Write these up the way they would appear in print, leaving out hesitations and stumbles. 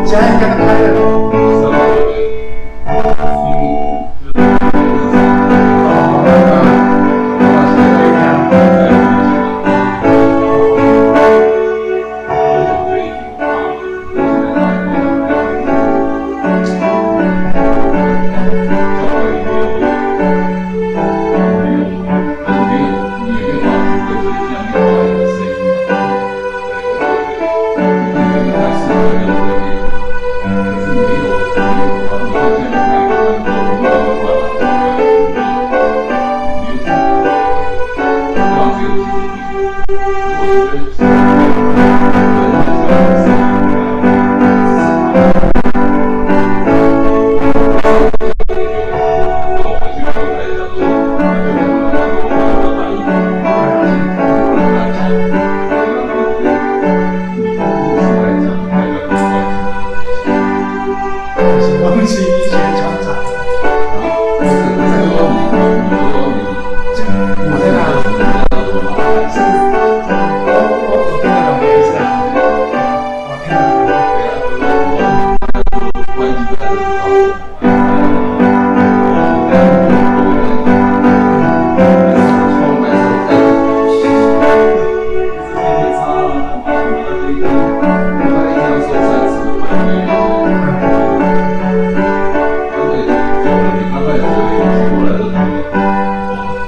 現在應該都開了。哦，對呀。什麼東西醫學專長？我在哪？是，我聽得懂的意思啊。我聽得懂。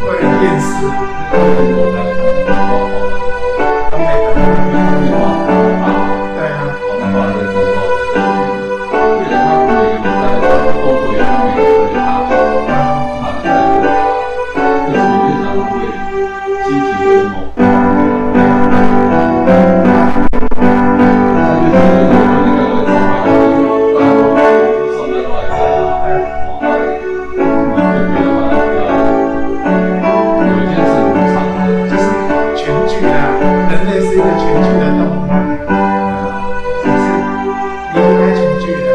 會很厭世。東北的。對啊。就是群居啊，人類是一個群居的動物，只是離不開群居的。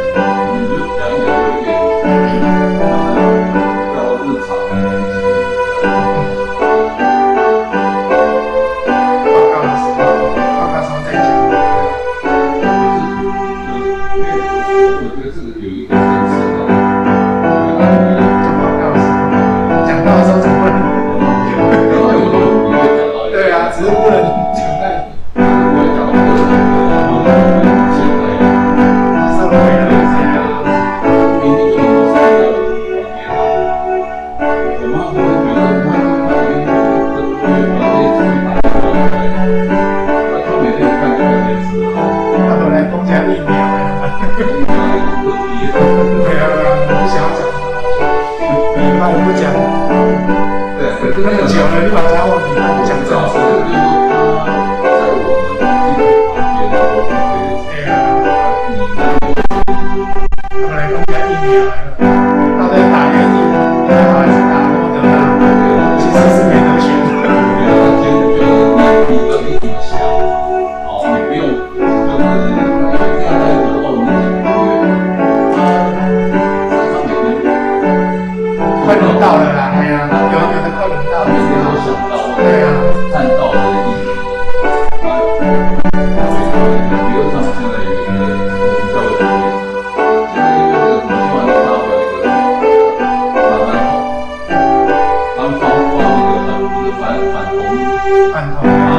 報告的時候，報告時候再講。就報告的時候，講到的時候總不能。對啊，只是不能講太社會的東西啊。他都來講這疫苗的。對啊，我不想講，禮拜不講。久了你把他我禮拜不講政治。對啊。他們來講這疫苗的，到底打願意好還是打莫德納？其實是沒得選的。快輪到了啦，哎呀，有的快輪到了。對啊。反同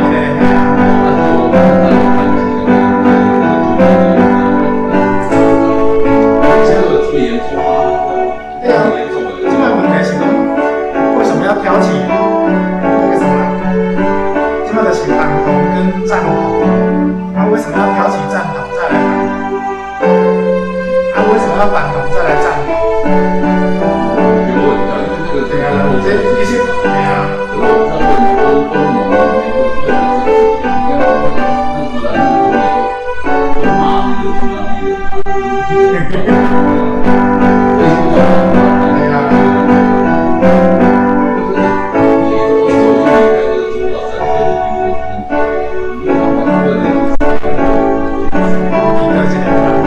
對啊。對啊，這個問題是講，為什麼要挑起那個什麼？這個就是反同跟贊同，啊，為什麼要挑起贊同再來反同？啊，為什麼要反同再來贊同？對啊，這一些對啊。對啊。彼得這個人。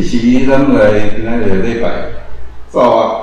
其實咱來今仔日禮拜走啊。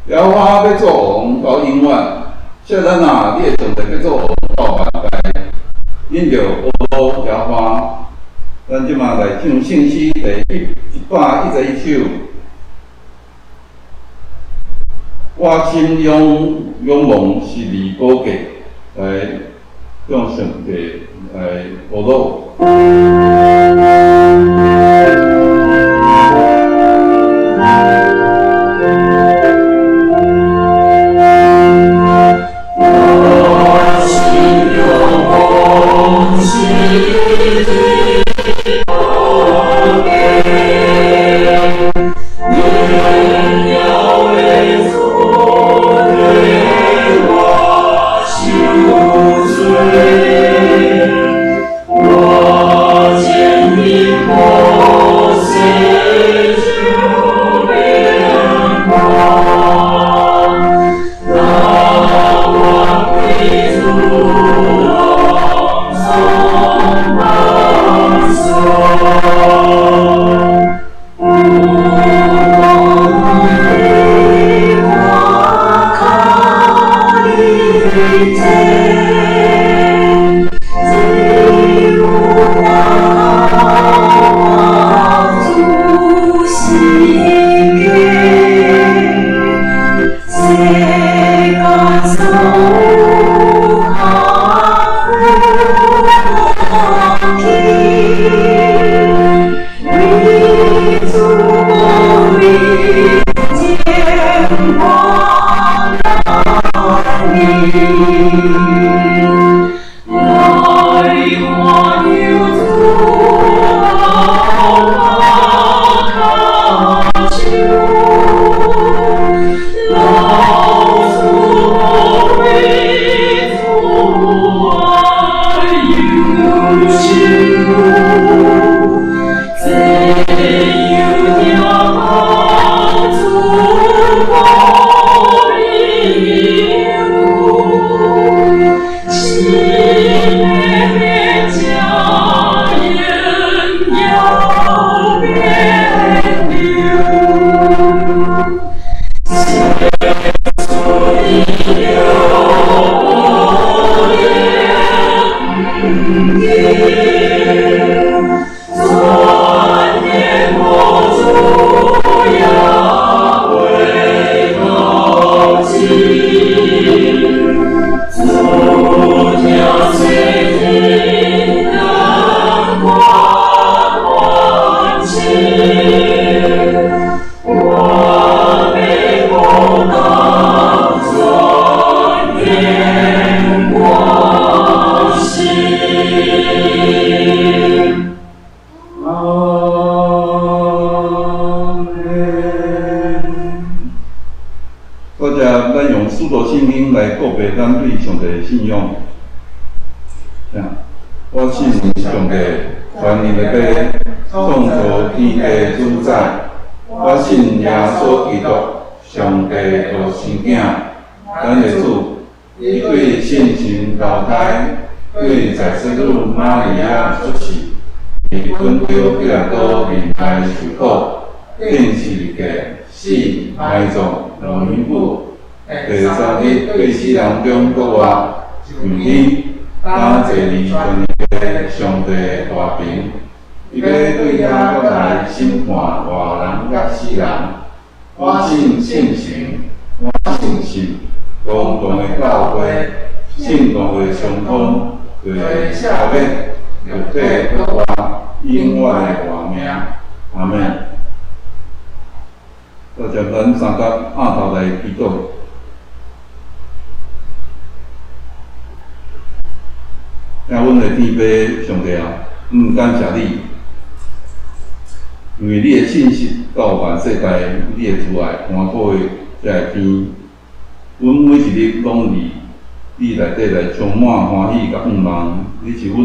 耶和華欲做王到永遠，設咱啊，你的上帝欲做王到萬代。恁著呵咾耶和華，咱這馬來唱聖詩第111首。我心仰望十字寶架，來向上帝來呵咾。多謝咱用使徒信經來告白咱對上帝的信仰。我信上帝，全能的父，創造天地主宰。我信耶穌基督，上帝獨生囝，咱的主。伊對聖神投胎，對在聖女瑪利亞出世，佇本丟彼拉多面來受苦，釘十字架，死，埋葬，落陰府，第三日對死人中復活，上天，擔坐佇全能的上帝大爿，伊欲對遐閣來審判活人佮死人。我信聖神，我信信公共的教會，信徒的相通，罪的赦免，肉体复活，永远的活命。阿门。大家，咱三甲按头來祈禱。聽阮的天父上帝啊，阮感謝你，因為你的信實到萬世代，你的慈愛寬闊這个天。阮每一日攏佇你內底來充滿歡喜佮盼望，你是阮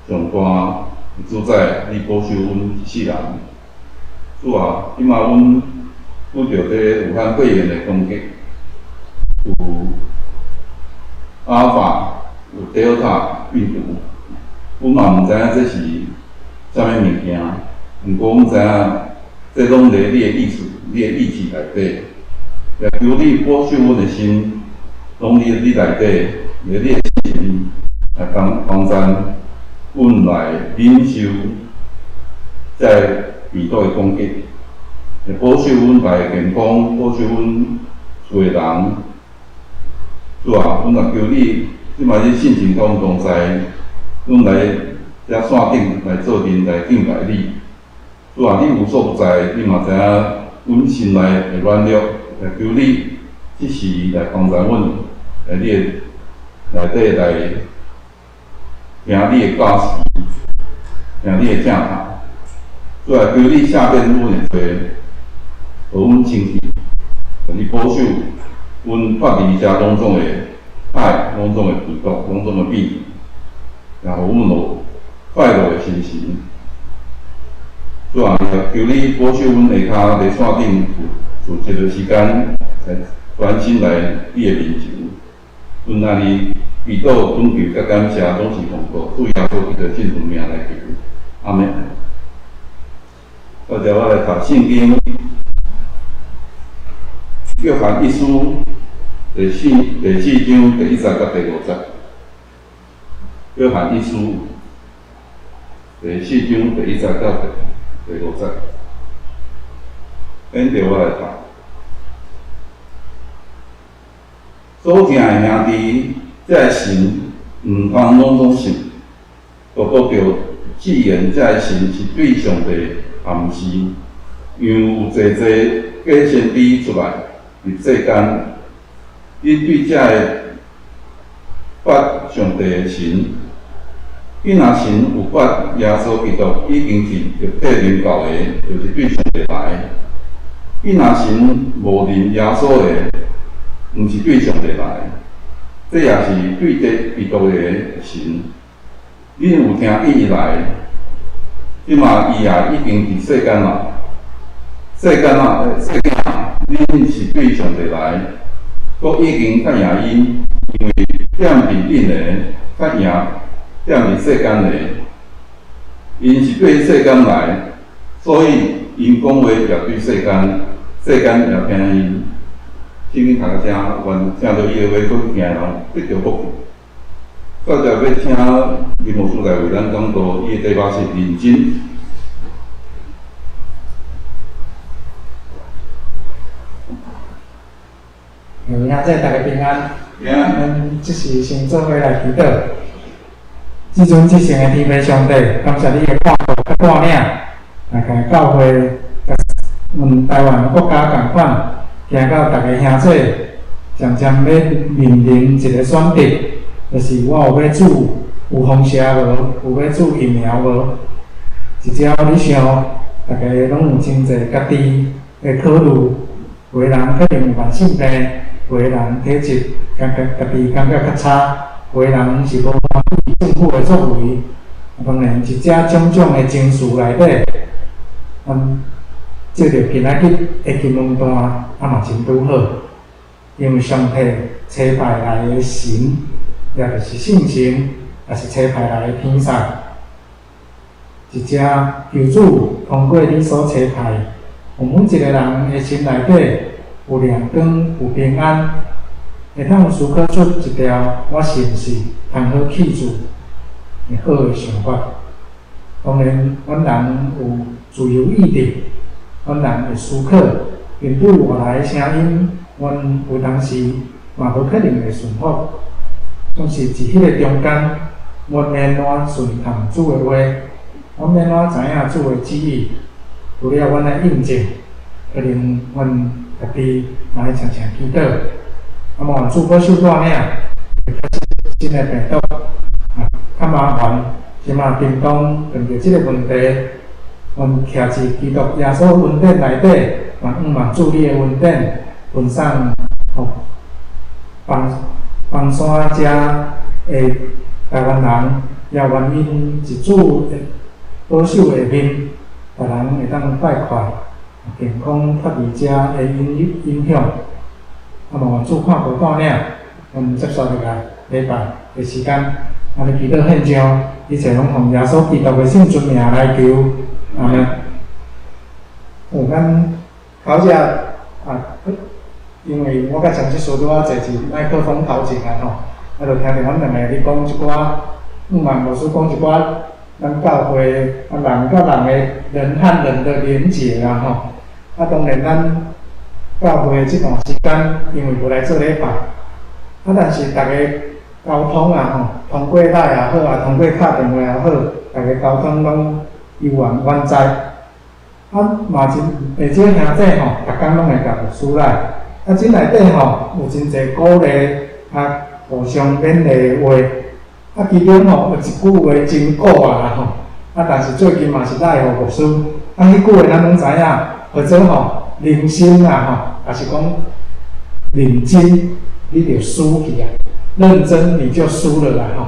上大的主宰，你保守阮一世人。主啊，這馬阮拄著這武漢肺炎的攻擊，有阿爾法、有德爾塔病毒，阮嘛毋知影這是啥物物件，毋過阮知影這攏佇你的意思、你的意志內底。也求你保守阮的心，攏佇你內底，佇你的聖靈來幫幫助阮來忍受這个病毒的攻擊，會保守阮家的健康，保守阮厝的人。主啊，阮也求你，這擺你聖靈佮阮同在，阮來遮山頂來做陣來敬拜你。主啊，你無所不在，你嘛知影阮心內的軟弱，來求你這時來幫助阮，來你的內底來聽你的教示，聽你的正教。主啊，求你赦免阮的罪，予阮清氣，予你保守阮脫離這種種的害，種種的病毒，種種的病，然後阮有快樂的心情。主啊，求你保守阮下跤佇山頂有一個時間來專心來你的面前。阮按呢祈禱、懇求、佮感謝，攏是奉告主耶穌基督聖父名來求。阿們。大家，我來讀聖經，約翰一書第四章第一節到第五節。約翰一書第四章第一節到第五節。跟著我來讀。所疼的兄弟，這个神毋通攏總信，閣閣著試驗這个神是對上帝暗示，因為有濟濟假先知出來佇世間，你對這个捌上帝的神，你若神有捌耶穌基督已經是肉體人教的，就是對上帝來。你若神無認耶穌的，毋是對上帝來，這也是對敵基督的神。恁有聽見伊來，這馬伊也已經佇世間啦。世間啊，世間，恁是對上帝來，閣已經較贏𪜶，因為踮佇恁的較贏踮佇世間的。𪜶是對世間來，所以𪜶講話也對世間，世間也聽𪜶。聖經讀到遮，願聽著伊的話，閣去行的人得著福氣。接著欲請林牧師來為咱講道，伊的題目是認真。有兄弟大家平安。平安。咱這時先做伙來祈禱。至尊至聖的天父上帝，感謝你的看顧佮帶領，大家教會佮阮台灣國家仝款，行到逐个兄弟漸漸欲面臨一個選擇，就是我有欲注有放射無，有欲注疫苗無？一朝你想，逐家攏有真濟家己的考慮，有的人可能有慢性病，有的人體質感覺家己感覺較差，有的人是無歡喜政府的作為。當然，佇這種種的情緒內底，咱接著今仔日的經文段，啊嘛真拄好，因為上帝差派來的神，也就是聖神，也是差派來的天使。一隻求主通過你所差派，予每一個人的心內底有亮光、有平安，會當思考出一條我是毋是通好去做的好的想法。當然，阮人有自由意志，阮人會思考，面對外來的聲音，阮有當時嘛無可能會順服。總是佇彼个中間，阮欲按怎順從主的話，阮欲按怎知影主的旨意？除了阮愛印證，可能阮家己嘛愛常常祈禱。啊，望主保守帶領，會較新的病毒啊，較麻煩。這馬屏東碰著這个問題，阮徛佇基督耶穌恩典內底，嘛向望主你的恩典分送予枋枋山遮的台灣人，也願𪜶佇主的保守下面，逐人會當快快健康脫離遮的影影響。啊，嘛願主看顧帶領，阮接續落來禮拜的時間，按呢祈禱獻上，一切攏奉耶穌基督的聖尊名來求，阿們。有咱頭才啊，因為我佮陳執事拄仔坐佇麥克風頭前啊吼，啊，就聽著阮兩个咧講一寡，向望牧師講一寡咱教會啊人佮人的人和人的連結啊吼。啊，當然咱教會這段時間因為無來做禮拜，啊，但是逐家溝通啊吼，通過 LINE 也好啊，通過敲電話也好，逐家溝通攏猶原原在。啊，嘛真袂少兄弟吼，逐工攏會共牧師來。啊，這內底吼有真濟鼓勵啊，互相勉勵的話。啊，其中吼有一句話真古啊吼，啊，但是最近嘛是來予牧師。啊，彼句話咱攏知影，或者吼人生啊吼，也是講認真你就輸去啊，認真你就輸了啦吼。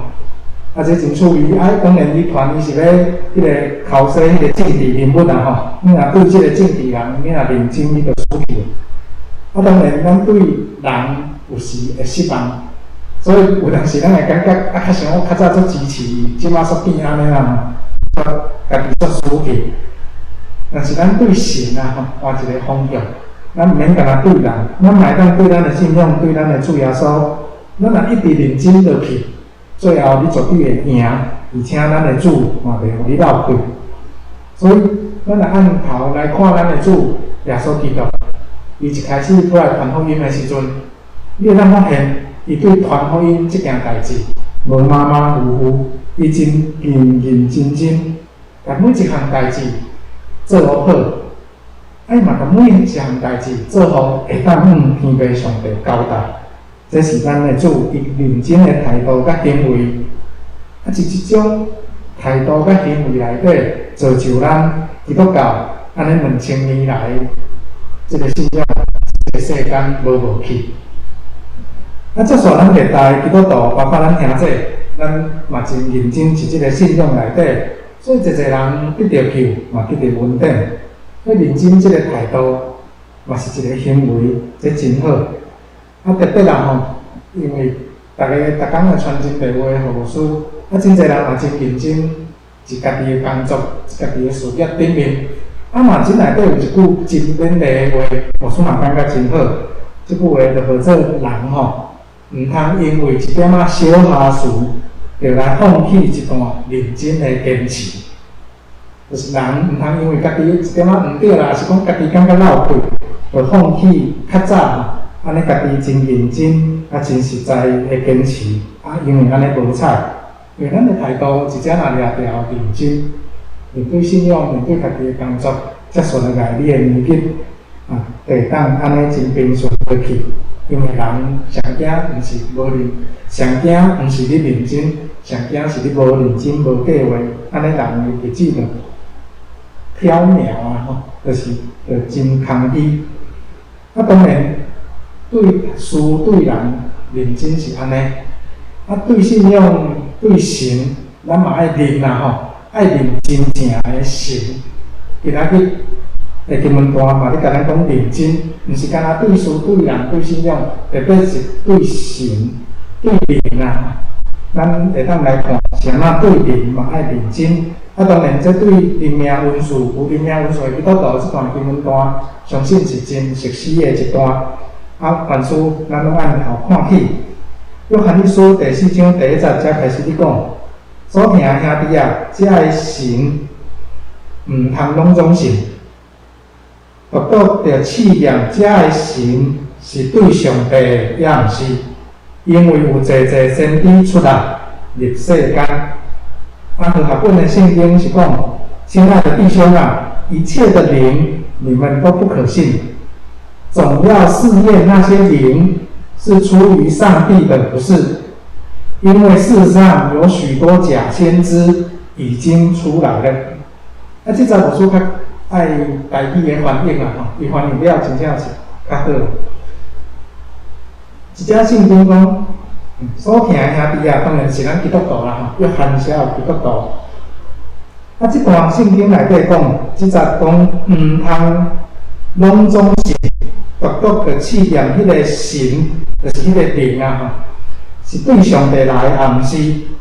啊，這真趣味啊！當然，伊團伊是欲彼个剾洗彼个政治人物啊吼。你若對這个政治人，你若認真，你就輸去。啊，當然，咱對人有時會失望，所以有當時咱會感覺啊，較像我較早足支持伊，這馬煞變按呢啦，家己煞輸去。但是咱對神啊吼，換一个方向，咱毋免干焦對人，咱嘛會當對咱的信仰，對咱的主耶穌，咱若一直認真落去。最後你絕對會贏，而且咱的主嘛袂予你落氣。所以，咱若按頭來看咱的主耶穌基督，伊一開始出來傳福音的時陣，你會當發現，伊對傳福音這件代誌無馬馬虎虎，伊真認認真真，共每一項代誌做予好，啊伊嘛共每一項代誌做予會當向天父上帝交代。這是咱的主伊認真的態度佮行為，啊，佇這種態度佮行為內底，造就咱基督教按呢2000年來，這个信仰，這个世間無無去。啊，這煞咱現代基督徒，包括咱兄弟，咱嘛真認真佇這个信仰內底，所以濟濟人得著救，嘛得著恩典。所以認真這个態度，嘛是一个行為，這真好。啊，特別啦吼，因為逐家逐工會傳真濟話予牧師，啊，真濟人嘛真認真，佇家己的工作、家己的事業頂面，啊嘛，這內底有一句真勉勵的話，牧師嘛感覺真好。這句話就號做人吼，毋通因為一點仔小瑕疵，就來放棄一段認真的堅持。就是人毋通因為家己一點仔毋對啦，抑是講家己感覺落氣，就放棄較早。按呢家己真認真，啊真實在的堅持，啊因為按呢無彩，因為咱的態度一隻若掠著認真，面對信仰，面對家己的工作，才順落來你的年日，啊，就會當按呢真平順過去。因為人上驚毋是無認，上驚毋是你認真，上驚是你無認真、無計劃，按呢人的日子就飄渺啊吼，就是就真空虛。啊，當然。對事對人認真是按呢，啊對信仰對神，咱嘛愛認啦吼，愛認真正的神。今仔日的經文段嘛，咧共咱講認真，毋是干焦對事對人對信仰，特別是對神對靈啊。咱會當來看，是按怎對靈嘛愛認真。啊，當然這對靈命恩賜有靈命恩賜的基督徒，這段經文段，相信是真熟悉的一段。啊，凡事咱攏按頭看起。約翰一書第四章第一節才開始咧講，所疼的兄弟啊，遮个神毋通攏總信，獨獨著試驗遮个神是對上帝的，抑毋是。因為有濟濟先知出來入世間。啊，和合本的聖經是講：親愛的弟兄啊，一切的靈你們都不可信，總要試驗那些靈是出於上帝的，不是？因為世上有許多假先知已經出來了。啊，這節牧師較愛台語的翻譯啊，吼，伊翻譯了真正是較好。這節聖經講，所疼的兄弟啊，當然是咱基督徒啦，吼，約翰寫予基督徒。啊，這段聖經內底講，這節講毋通攏總信，獨獨著試驗彼個神，就是彼個靈啊，吼，是對上帝來的，抑毋是，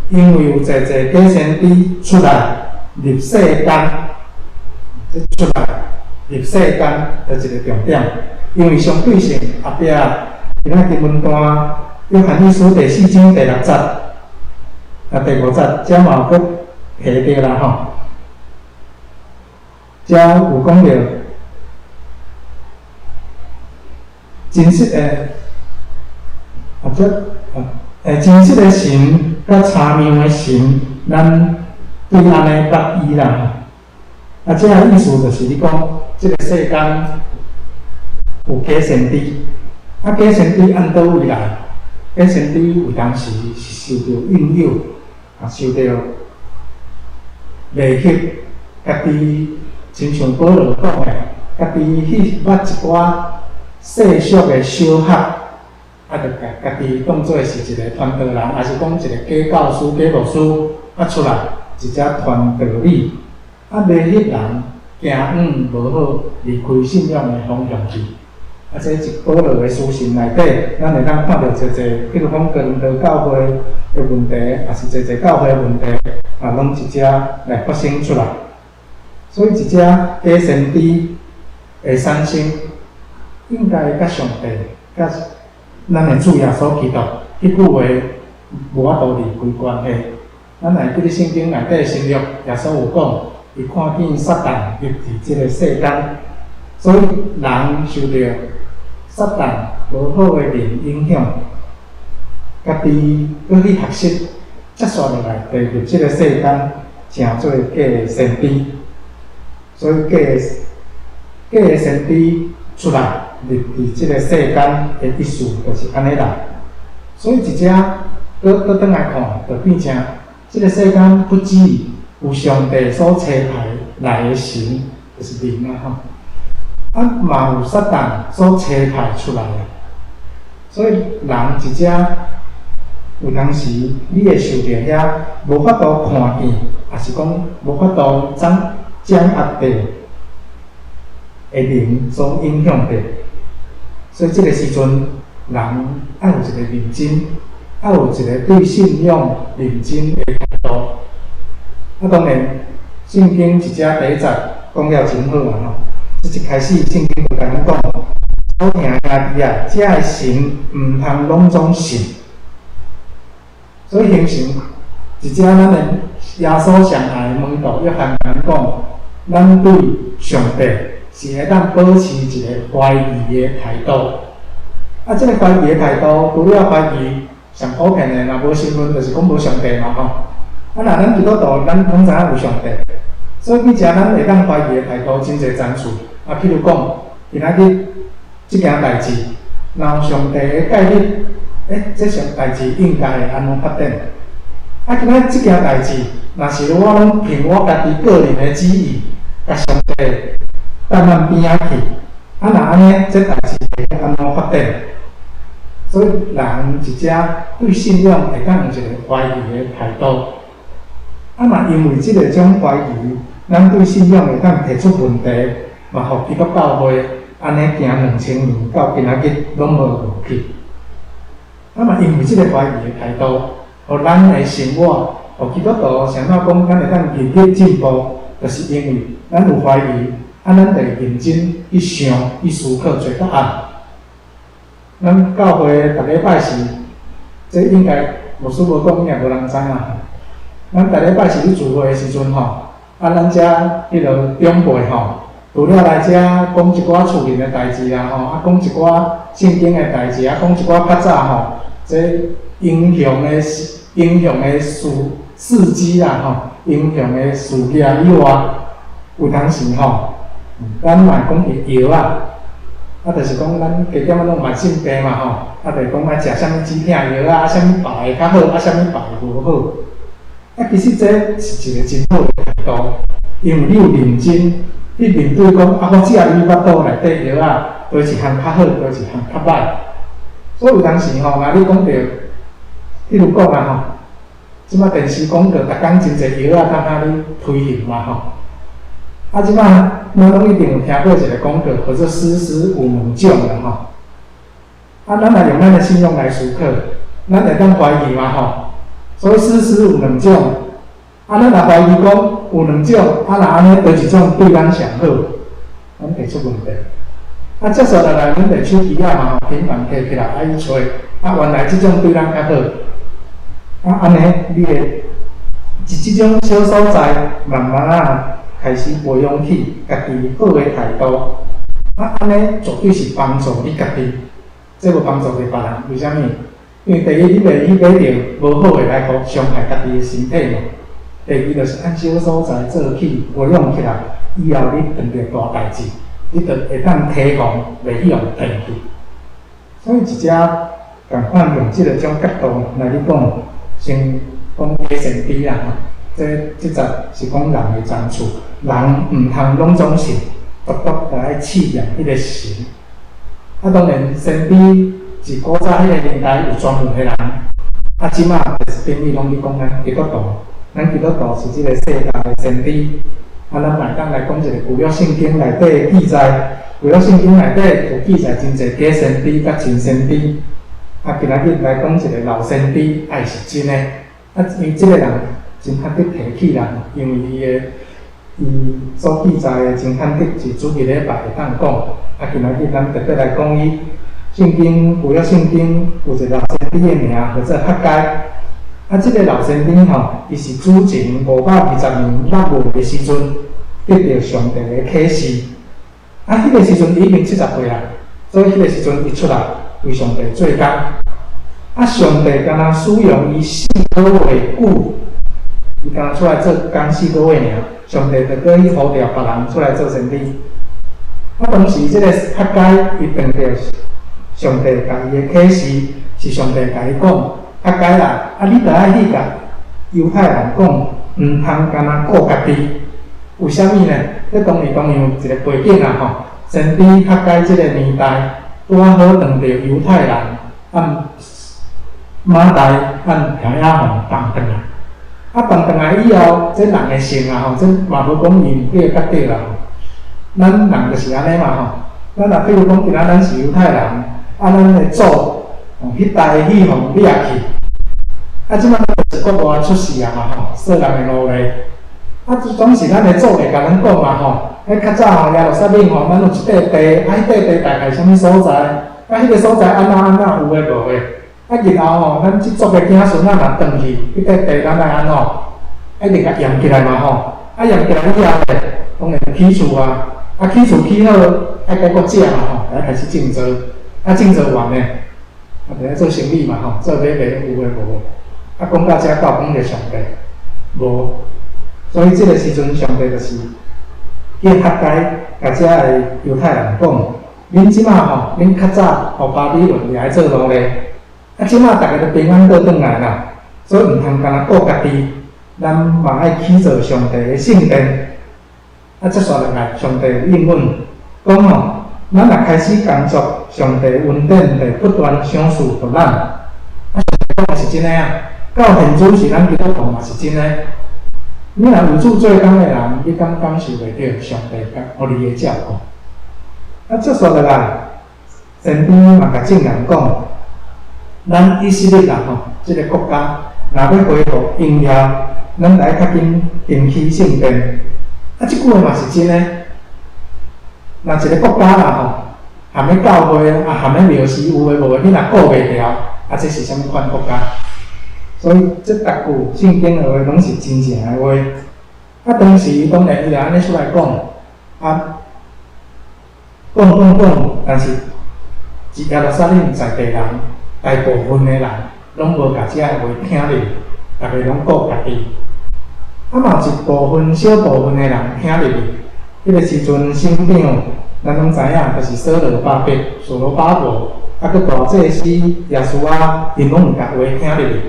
因為有濟濟假先知出來入世間，這出來入世間就一個重點，因為相對性後壁，今仔經文段約翰一書第四章第六節啊第五節，遮嘛有閣提著啦吼，遮有講著真實的啊，這啊，真實的神佮差謬的神，咱對按呢捌伊啦。啊，這个意思就是你講，這个世間有假先知，啊，假先知按佗位來？假先知有當時是受著引誘，啊，受著迷惑，家己親像保羅講的，家己去捌一寡世俗的小學，啊，就共家己當做是一個傳道人，抑是講一個假教師、假牧師，啊，出來直接傳道理，啊，迷彼人行往無好，離開信仰的方向去。啊，這是保羅的書信內底，咱會當看著濟濟，比如講哥林多教會的問題，抑是濟濟教會的問題，啊，攏佇遮來發生出來。所以，佇遮假先知的產生，應該佮上帝、佮咱的主耶穌基督彼句話無法度離開關係。咱會記得聖經內底新約耶穌有講，伊看見撒旦入佇這个世間，所以人受著撒旦無好的靈影響，家己閣去學習，接續落來，就入這个世間，成做假的先知。所以假的假的先知出來入佇這个世間的意思，就是按呢來。所以佇遮閣閣轉來看，就變成這个世間不只有上帝所差派來的神，就是靈啊吼。啊，嘛有撒旦所差派出來的，所以人佇遮有當時，你會受著遐無法度看見，抑是講無法度掌掌握著的靈所影響著。所以這个時陣，人愛有一個認真，愛有一個對信仰認真的態度。啊，當然，聖經佇遮第一節講了真好啊吼。這一開始，聖經就共咱講：所疼的兄弟啊，這个神毋通攏總信。所以形成佇遮咱的耶穌上愛的門徒約翰共咱講，咱對上帝是會當保持一個懷疑的態度。啊，這个懷疑的態度，除了懷疑上普遍的，若無神論，就是講無上帝嘛吼。啊，若咱基督徒，咱攏知影有上帝，所以彼遮咱會當懷疑的態度真濟層次。啊，譬如講，今仔日這件代誌，若有上帝的介入，欸，這項代誌應該會按怎發展？啊，今仔這件代誌，若是我攏憑我家己個人的旨意，共上帝擲咱邊仔去，啊，若按呢，這代誌會按怎發展？所以人佇遮對信仰會當有一個懷疑的態度。啊，嘛因為這个種懷疑，咱對信仰會當提出問題。嘛，予基督教會按呢行2000年到今仔日攏無落去。啊嘛，因為這个懷疑的態度，予咱的生活，予基督徒啥物講，咱會當日日進步，就是因為咱有懷疑，啊，咱就會認真去想、去思考、揣答案。咱教會逐禮拜四，這應該牧師無講，應該無人知影。咱逐禮拜四去聚會的時陣吼，啊，咱遮彼落長輩吼。除了來遮講一寡厝裡的代誌啊吼，啊講一寡聖經的代誌啊，講一寡較早吼，這英雄的事蹟啦吼，英雄的事業以外，有當時吼，咱嘛會講著藥仔，啊，就是講咱加減仔攏慢性病嘛吼，啊，就是講愛食啥物止痛藥啊，啥物牌的較好，啊，啥物牌的無好。啊，其實這是一個真好的態度，因為你有認真去面對講，啊，我食伊腹肚內底藥仔，佗一項較好，佗一項較歹。所以有當時吼，若你講著，比如講啊吼，這擺電視廣告，逐工真濟藥仔通通咧推行嘛吼。啊，這擺咱攏一定有聽過一個廣告，叫做“絲絲有兩種”啦吼。啊，咱若用咱的信仰來思考，咱會當懷疑嘛吼。所以絲絲有兩種，啊，咱若懷疑講有兩種，啊，若按呢佗一種對咱上好，咱會出問題。啊，接續落來，阮佇手機仔嘛吼，平板提起來愛去揣，啊，原來這種對咱較好。啊，按呢，你會佇這種小所在，慢慢仔開始培養起家己好的態度。啊，按呢絕對是幫助你家己，這無幫助著別人。為啥物？因為第一，你袂去買著無好的來予傷害家己的身體嘛。第二，就是按小所在做起，培養起來，以後你碰著大代誌，你就會當提防，袂去予騙去。所以，佇遮仝款用這个種角度來咧講，先講假先知啦吼。這這節是講人的長處，人毋通攏總信，獨獨著愛試驗彼个神。啊，當然先知是古早彼個年代有專門的人，啊，這馬就是等於攏咧講咱基督徒，咱基督徒是這个世界的先知。啊，咱嘛會當來講一個舊約聖經內底的記載，舊約聖經內底有記載真濟假先知佮真先知。啊，今仔日來講一個老先知，愛是真的。啊，因為這個人真罕得提起啦，因為伊的伊所記載的真罕得是主日禮拜會當講。啊，今仔日咱特別來講伊聖經舊約聖經有一個老先知的名叫做哈該。啊，這個老先知吼，伊是主前520年6月的時陣得著上帝的啟示。啊，彼個時陣伊已經70歲啦，所以彼個時陣伊出來為上帝做工。啊，上帝敢若使用伊四個月久，伊敢若出來做工四個月爾，上帝就閣去呼召別人出來做先知。啊，當時這個哈該伊碰著上帝共伊的啟示，是上帝共伊講：哈該啦，啊，你著愛去共猶太人講，毋通干焦顧家己。為啥物呢？這當時當然有一個背景啦吼。先知哈該這個年代，拄仔好碰著猶太人按瑪代按亞亞王放轉來。啊，放轉來以後，這人的性啊吼，這嘛無講伊毋對較對啦吼。咱人就是按呢嘛吼。咱若比如講，今仔咱是猶太人，啊，咱的祖吼，彼代去予掠去，啊，這擺就是國外出世啊嘛吼，做人的奴隸。啊，這總是咱的祖會共咱講嘛吼。彼較早吼，耶路撒冷吼，咱有一塊地，啊，彼塊地大概啥物所在？啊，彼個所在按怎按怎有的無的？啊，日後吼，咱這族的子孫仔若轉去，彼塊地咱愛按怎？一定共驗起來嘛吼。啊，驗起來以後咧，當然起厝啊，啊，起厝起好，愛閣閣食嘛吼，愛開始種作，啊，種作完咧，啊，就愛做生意嘛吼，做買賣有的無的。啊，講到遮到講著上帝無，所以這個時陣上帝就是叫哈該共遮个猶太人講，恁這馬吼，恁較早予巴比倫掠去做奴隸，啊，這馬逐家都平安過轉來啦，所以毋通干焦顧家己，咱嘛愛起造上帝的聖殿。啊，接續落來，上帝有應允，講吼，咱若開始工作，上帝恩典會不斷賞賜予咱。啊，上帝講的是真的啊，到現主時咱基督徒嘛是真的。你若為主做工的人，你敢感受袂著上帝共予你的照顧？啊，接續落來，先知嘛共眾人講，咱以色列人吼，這个國家若欲恢復榮耀，咱愛較緊重起聖殿。啊，這句話嘛是真的。若一个國家啦吼，含咧教會啊，含咧廟寺有的無的，你若顧袂牢，啊，這是啥物款國家？所以這逐句聖經的話攏是真正的話。啊，當時當然伊就按呢出來講，啊，講講講，但是耶路撒冷在地人大部分的人攏無共這个話聽入去，逐家攏顧家己。啊，嘛有一部分小部分的人聽入去。彼個時陣，省長咱攏知影，就是所羅巴伯、所羅巴伯，啊，閣大祭司耶書亞，𪜶攏有共話聽入去。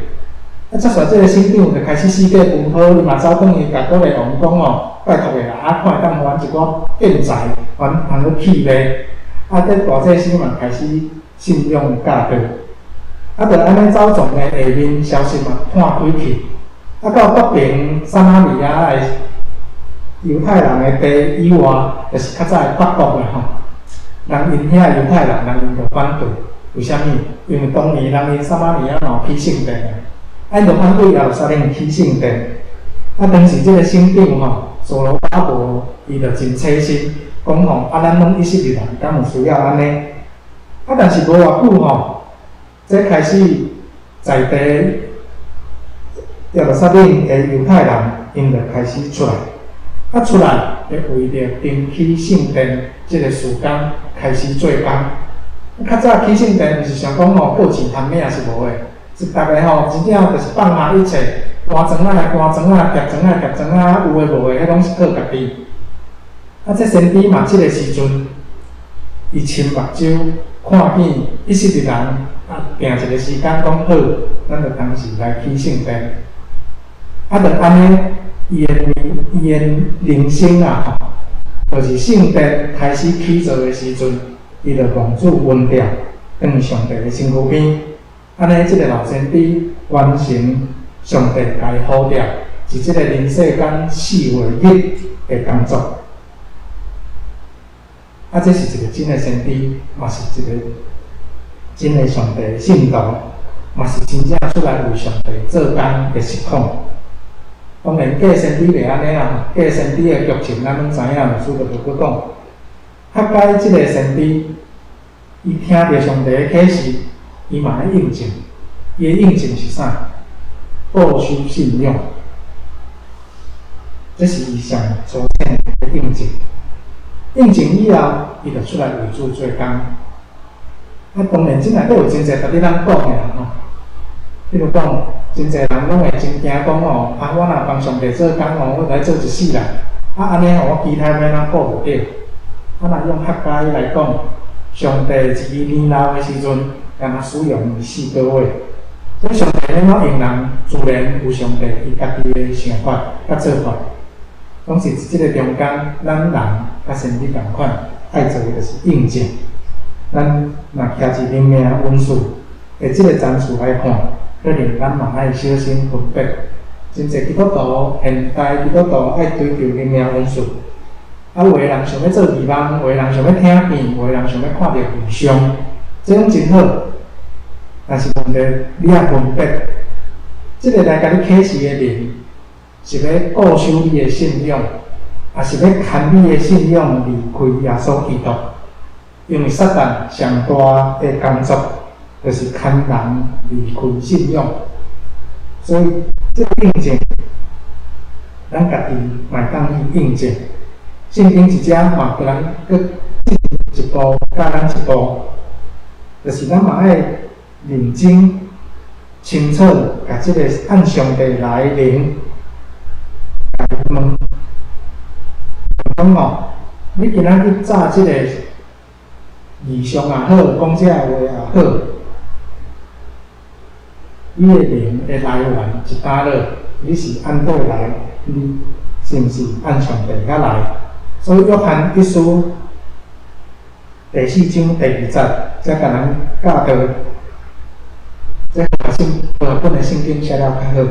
啊，接續這個省長就開始四界奔波，伊嘛走轉去共古列王講哦，拜託的啦，啊，看會當予阮一寡建材，阮通去起賣。啊，這大祭司嘛開始信仰教導。啊，就按呢走傱的下面消息嘛散開去，啊，到北爿撒瑪利亞的猶太人的地以外，就是較早的北國啦吼。人𪜶遐猶太人，人𪜶就反對，為啥物？因為當年人𪜶撒瑪利亞嘛有起聖殿的，啊，𪜶就反對耶路撒冷起聖殿。啊，當時這個省長吼，所羅巴伯，伊就真細心，講吼，啊，咱攏以色列人，敢有需要按呢？啊，但是無偌久吼，這開始在地耶路撒冷的猶太人，𪜶就開始出來，啊出來，咧為著重起聖殿這個事工開始做工。較早起聖殿，毋是想講吼，靠錢通領是無的，是逐家吼真正就是放下一切，搬磚仔來搬磚仔，疊磚仔疊磚仔，有的無的，彼攏是靠家己。啊，這先知嘛，這個時陣，伊親目睭看見以色列人啊，定一個時間講好，咱就同時來起聖殿。啊，就按呢，伊的人生啊，吼，就是聖殿開始起造的時陣，伊就望主恩召，轉上帝的身軀邊。按呢，這個老先知完成上帝共伊呼召，佇這個人世間四月日的工作。啊，這是一個真的先知，嘛是一個真的上帝的信徒，嘛是真正出來為上帝做工的實況。當然，假先知袂按呢啦，假先知的劇情咱攏知影，牧師就無閣講。哈該這個先知，伊聽著上帝的啟示，伊嘛愛應證。伊的應證是啥？保守信仰，這是伊上粗淺的應證。應證以後，伊就出來為主做工。啊，當然，這內底有真濟值得咱講的啦吼。比如講，真濟人攏會真驚講哦，啊，我若幫上帝做工哦，我來做一世人，啊，按呢吼，我其他欲按怎顧無著？啊，若用哈該來講，上帝佇伊年老的時陣，敢若使用伊四個月。所以上帝欲按怎用人，自然有上帝伊家己的想法佮做法。總是佇這个中間，咱人佮先知仝款，愛做的就是印證。咱若徛佇靈命恩賜的這个層次來看，可能咱嘛愛小心分別。真濟基督徒，現代基督徒愛追求靈命恩賜，啊，有的人想欲做異夢，有的人想欲聽見，有的人想欲看著異象，這攏真好。但是問題，你愛分別，這个來共你啟示的靈，是欲固守你的信仰，抑是欲牽你的信仰離開耶穌基督？因為撒旦上大的工作，就是牽人離開信仰。所以，這個印證，咱家己嘛會當去印證。聖經佇遮嘛，予咱閣進一步，教咱一步，就是咱嘛愛認真清楚，共這個按上帝來的靈，共伊問，講哦，你今仔去詐這個異象也好，講這个話也好，你的靈的來源佇佗落，你是按佗來？你是毋是按上帝遐來？所以約翰一書第四章第二節，才共咱教導。這和合本的聖經寫了較好。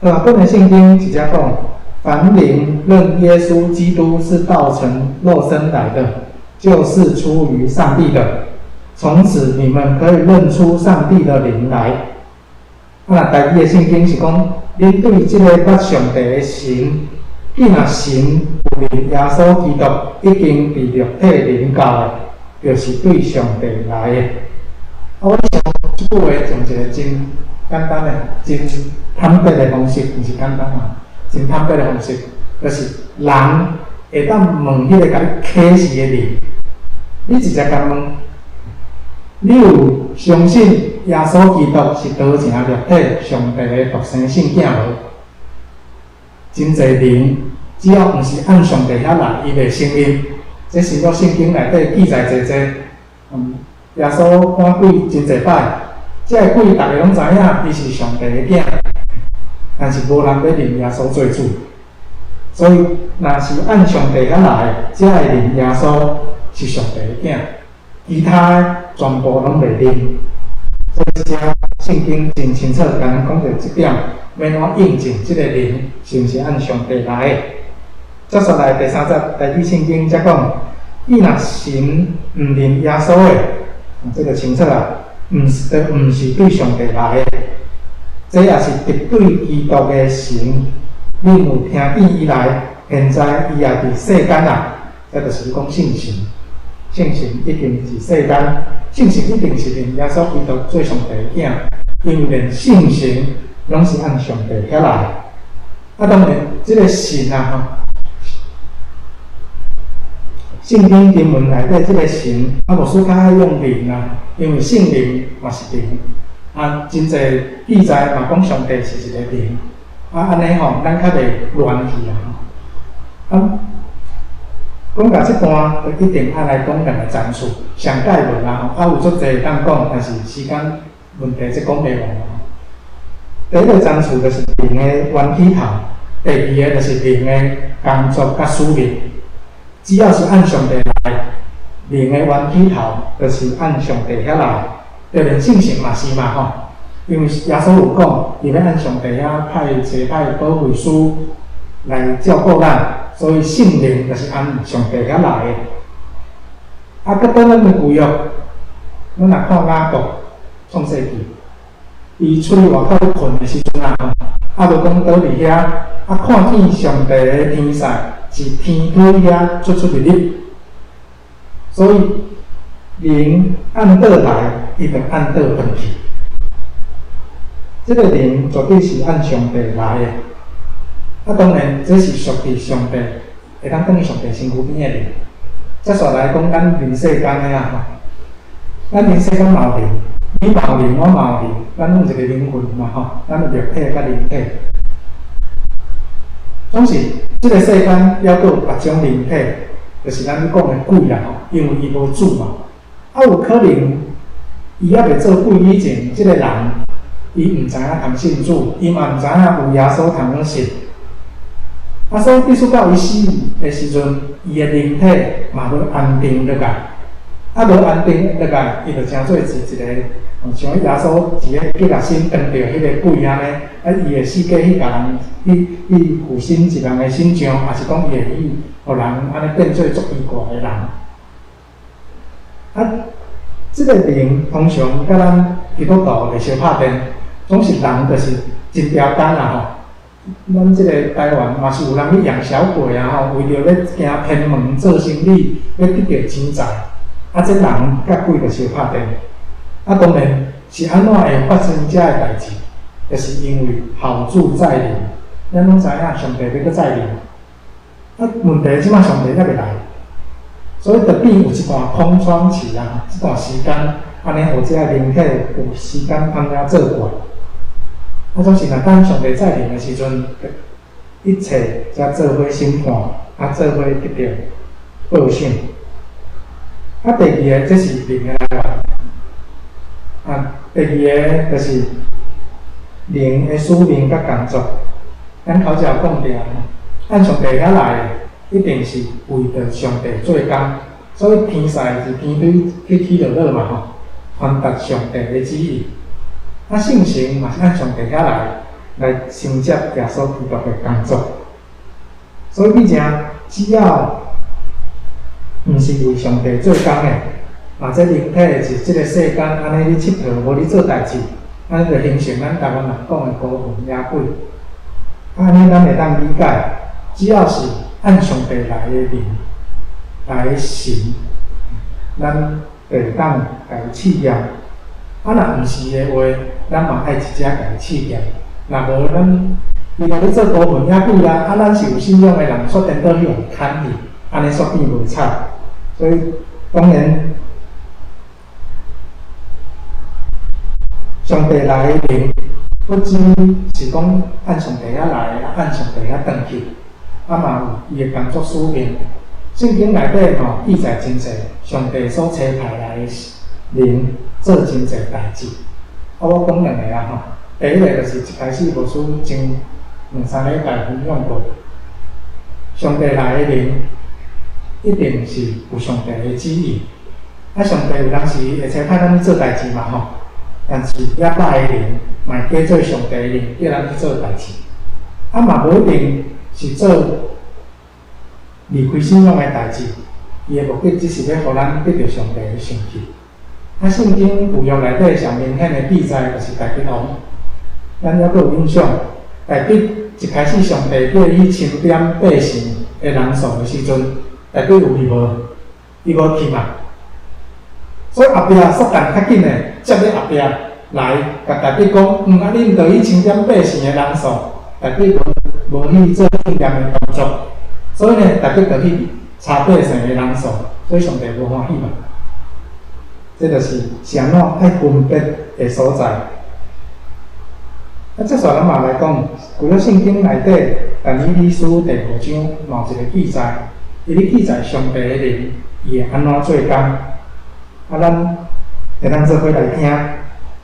和合本的聖經直接講：凡靈認耶穌基督是道成肉身來的，就是出於上帝的。從此你們可以認出上帝的靈來。啊，台語的聖經是講，恁對這个捌上帝的神，既若神有認耶穌基督已經佇肉體臨到的，就是對上帝來的。啊，我想這句話用一個真簡單的、真坦白的方式，毋是簡單啊，真坦白的方式，就是人會當問彼个共你啟示的靈，你直接共問，你有相信耶穌基督是道成肉體上帝的獨生聖囝無？真濟人只要毋是按上帝遐來，伊袂承認。這是我聖經內底記載濟濟。耶穌趕鬼真濟擺，這个鬼逐个攏知影伊是上帝的囝，但是無人欲認耶穌做主。所以，若是按上帝遐來，才會認耶穌是上帝的囝，其他的全部攏袂認。所以，這聖經真清楚，共咱講著這點，欲按怎驗證這个靈是毋是按上帝來的。接續來第三節，台語聖經才講，伊若神毋認耶穌的，這个清楚啊，毋是，毋是對上帝來的。這也是敵對基督的神。恁有聽見伊來，現在伊也佇世間啊。這就是講聖神，聖神已經佇世間，聖神一定是認耶穌基督做上帝的囝，因為連聖神攏是按上帝遐來。啊，當然，這个神啊，吼，聖經經文內底這个神，啊，牧師較愛用靈啊，因為聖靈嘛是靈，啊，真濟記載嘛講上帝是一个靈，啊，按呢吼，咱較袂亂去啊。啊，講到這段，就一定愛來講兩個層次，上蓋無啦吼，啊，有足濟會當講，但是時間問題，這講袂完。第一个層次就是靈的源起頭，第二个就是靈的工作佮使命。只要是按上帝來，靈的源起頭就是按上帝遐來，就連聖神嘛是嘛吼。因為耶穌有講，伊欲按上帝遐派差派保惠師來照顧咱，所以聖靈就是按上帝遐來的。啊，閣倒咱的舊約，咱若看雅各創世記，伊出去外口睏的時陣啊，啊，無講倒佇遐，啊，看見上帝的天使是天梯遐出出入入，所以靈按倒來，伊就按倒轉去。這个靈絕對是按上帝來的。啊，當然這是屬佇上帝，會當轉去上帝身軀邊的靈。接續來講，咱人世間的啊，吼，咱人世間嘛有靈，你嘛有靈，我嘛有靈，咱攏有一个靈魂嘛，吼，咱有肉體佮靈體。總是這个世間猶閣有別種靈體，就是咱講的鬼啦，吼，因為伊無主嘛。啊，有可能伊猶未做鬼以前，這个人伊毋知影通信主，伊嘛毋知影有耶穌通信。啊，所以必須到伊死的時陣，伊的靈體嘛無安定落來。啊，無安定落來，伊就成做是一个，像耶穌佇咧激烈身當著彼个鬼按呢，啊，伊會四界去共人去去附身一人的身上，抑是講伊會去予人按呢變做足奇怪的人。啊，這个靈通常佮咱基督徒會相拍電，總是人就是真刁工啦吼。咱這个台灣嘛是有人去養小鬼啊吼，為著欲行偏門做生意，欲得著錢財。啊，這人佮鬼就相拍電。啊，當然是按怎會發生這个代誌？就是因為後主再臨，咱攏知影上帝欲閣再臨。啊，問題這擺上帝猶未來，所以就變有一段空窗期啊，這段時間，按呢予這个靈體有時間通遐作怪。啊，總是若等上帝再臨的時陣，一切才做伙審判，啊，做伙得著報賞。啊，第二个，這是靈的來源。啊，第二个就是靈的使命佮工作。咱頭前有講著，按上帝遐來的，一定是為著上帝做工，所以天使是天對起起落落嘛吼，傳達上帝的旨意。啊，聖神嘛是按上帝遐來，來承接耶穌基督的工作。所以變成只要毋是為上帝做工的，啊，這靈體是這个世間按呢咧𨑨迌，無咧做代誌，按呢就形成咱台灣人講的孤魂野鬼。按呢咱會當理解，只要是按上帝來的靈來的神，咱就會當共伊試驗。啊，若毋是的話，咱嘛愛直接共伊試驗。若無咱伊若咧做孤魂野鬼啊，啊，咱是有信仰的人，煞顛倒去予伊牽去，按呢煞變無彩。所以當然，上帝來的靈，不只是講按上帝遐來，按上帝遐轉去，啊嘛有伊的工作使命。聖經內底吼記載真濟，上帝所差派來的靈做真濟代誌。啊，我講兩个啊吼。第一个就是一開始牧師前兩三禮拜分享過，上帝來的靈一定是有上帝的旨意。啊，上帝有當時會差派咱去做代誌嘛吼，但是遐歹的靈嘛會假做上帝的靈叫咱去做代誌。啊，嘛無一定是做離開信仰的代誌，伊的目的只是欲予咱得著上帝的生氣。啊，聖經舊約內底上明顯的記載就是大衛王，咱猶閣有印象，大衛一開始上帝叫伊去清點百姓的人數的時陣，大衛有去無？伊無去嘛。所以後壁撒旦較緊的接咧後壁來，共大衛講，啊，你毋著去清點百姓的人數，大衛無去做清點的工作，所以呢，大衛就去查百姓的人數，所以上帝無歡喜嘛。這就是是按怎愛分別的所在。啊，接續咱嘛來講，舊約聖經內底，但以理書第五章嘛有一個記載，伊咧記載上帝的靈，伊會按怎做工。啊，咱會當做伙來聽，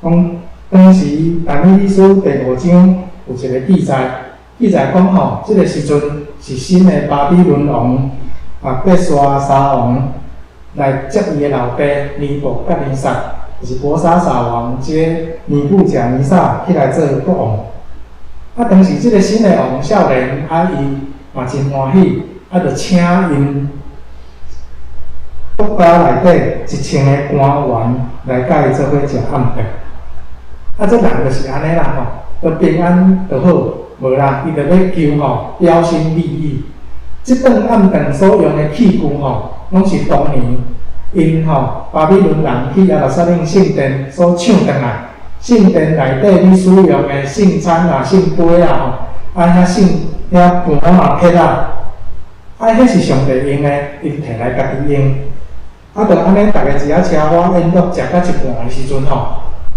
講當時但以理書第五章有一個記載，記載講吼，這個時陣是新的巴比倫王啊，伯沙撒王來接伊的老爸尼布甲尼撒，就是伯沙撒王接尼布甲尼撒起來做國王。啊，當時這個新的王少年啊，伊嘛真歡喜，啊，就請𪜶國家內底1000个官員來佮伊做伙食暗頓。啊，這人就是按呢啦吼，都平安就好，無啦，伊就欲求吼標新立異。這頓暗頓所用的器具吼，攏是當年𪜶吼巴比倫人去耶路撒冷聖殿所搶轉來，聖殿內底咧使用的聖餐啊、聖杯啊吼，啊遐聖遐盤啊、撇啊，啊，彼是上帝用的，𪜶提來家己用。啊，就按呢，逐家佇遐奢華宴樂，食到一半的時陣吼，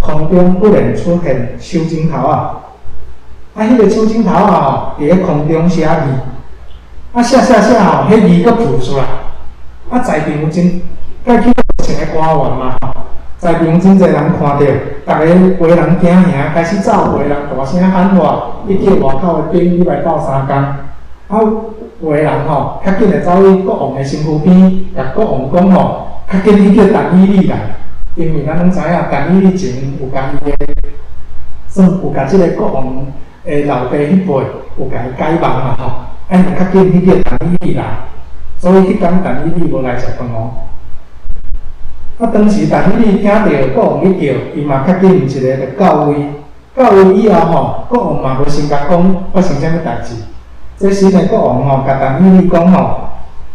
空中忽然出現手指頭仔，啊，彼個手指頭仔吼，佇咧空中寫字，啊，寫寫寫吼，彼字閣浮出來，啊，在場真，佮去穿的官員嘛吼，在場真濟人看著，逐家有的人驚嚇，開始走，有的人大聲喊話，去叫外口的兵入來鬥相共，啊，有的人吼，較緊的走去國王的身軀邊，共國王講吼，較緊去叫但以理來，因為咱攏知影，但以理前有共伊的，算有共這个國王的老爸彼輩有共伊解夢嘛吼，啊，伊較緊去叫但以理來，所以彼工但以理無來食飯哦。啊，當時但以理聽著國王去叫，伊嘛較緊一个就到位，到位以後吼，國王嘛無先共講發生啥物代誌。這新的國王吼，共但以理講吼，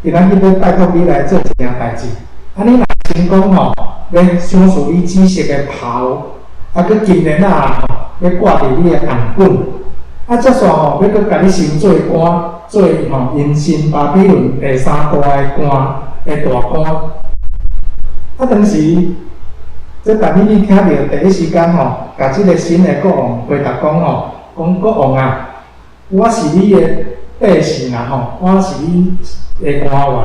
今仔日欲拜託你來做一件代誌。啊，你若成功吼，欲賞賜你紫色的袍，啊，閣金鏈仔吼，欲掛佇你的頷頸。啊，接續吼，欲閣共你升做官，做吼𪜶新巴比倫第三大的官的大官。啊，當時這但以理聽著第一時間吼，共這个新的國王回答講吼，講國王啊，我是你的百姓啦吼，我是你的官員。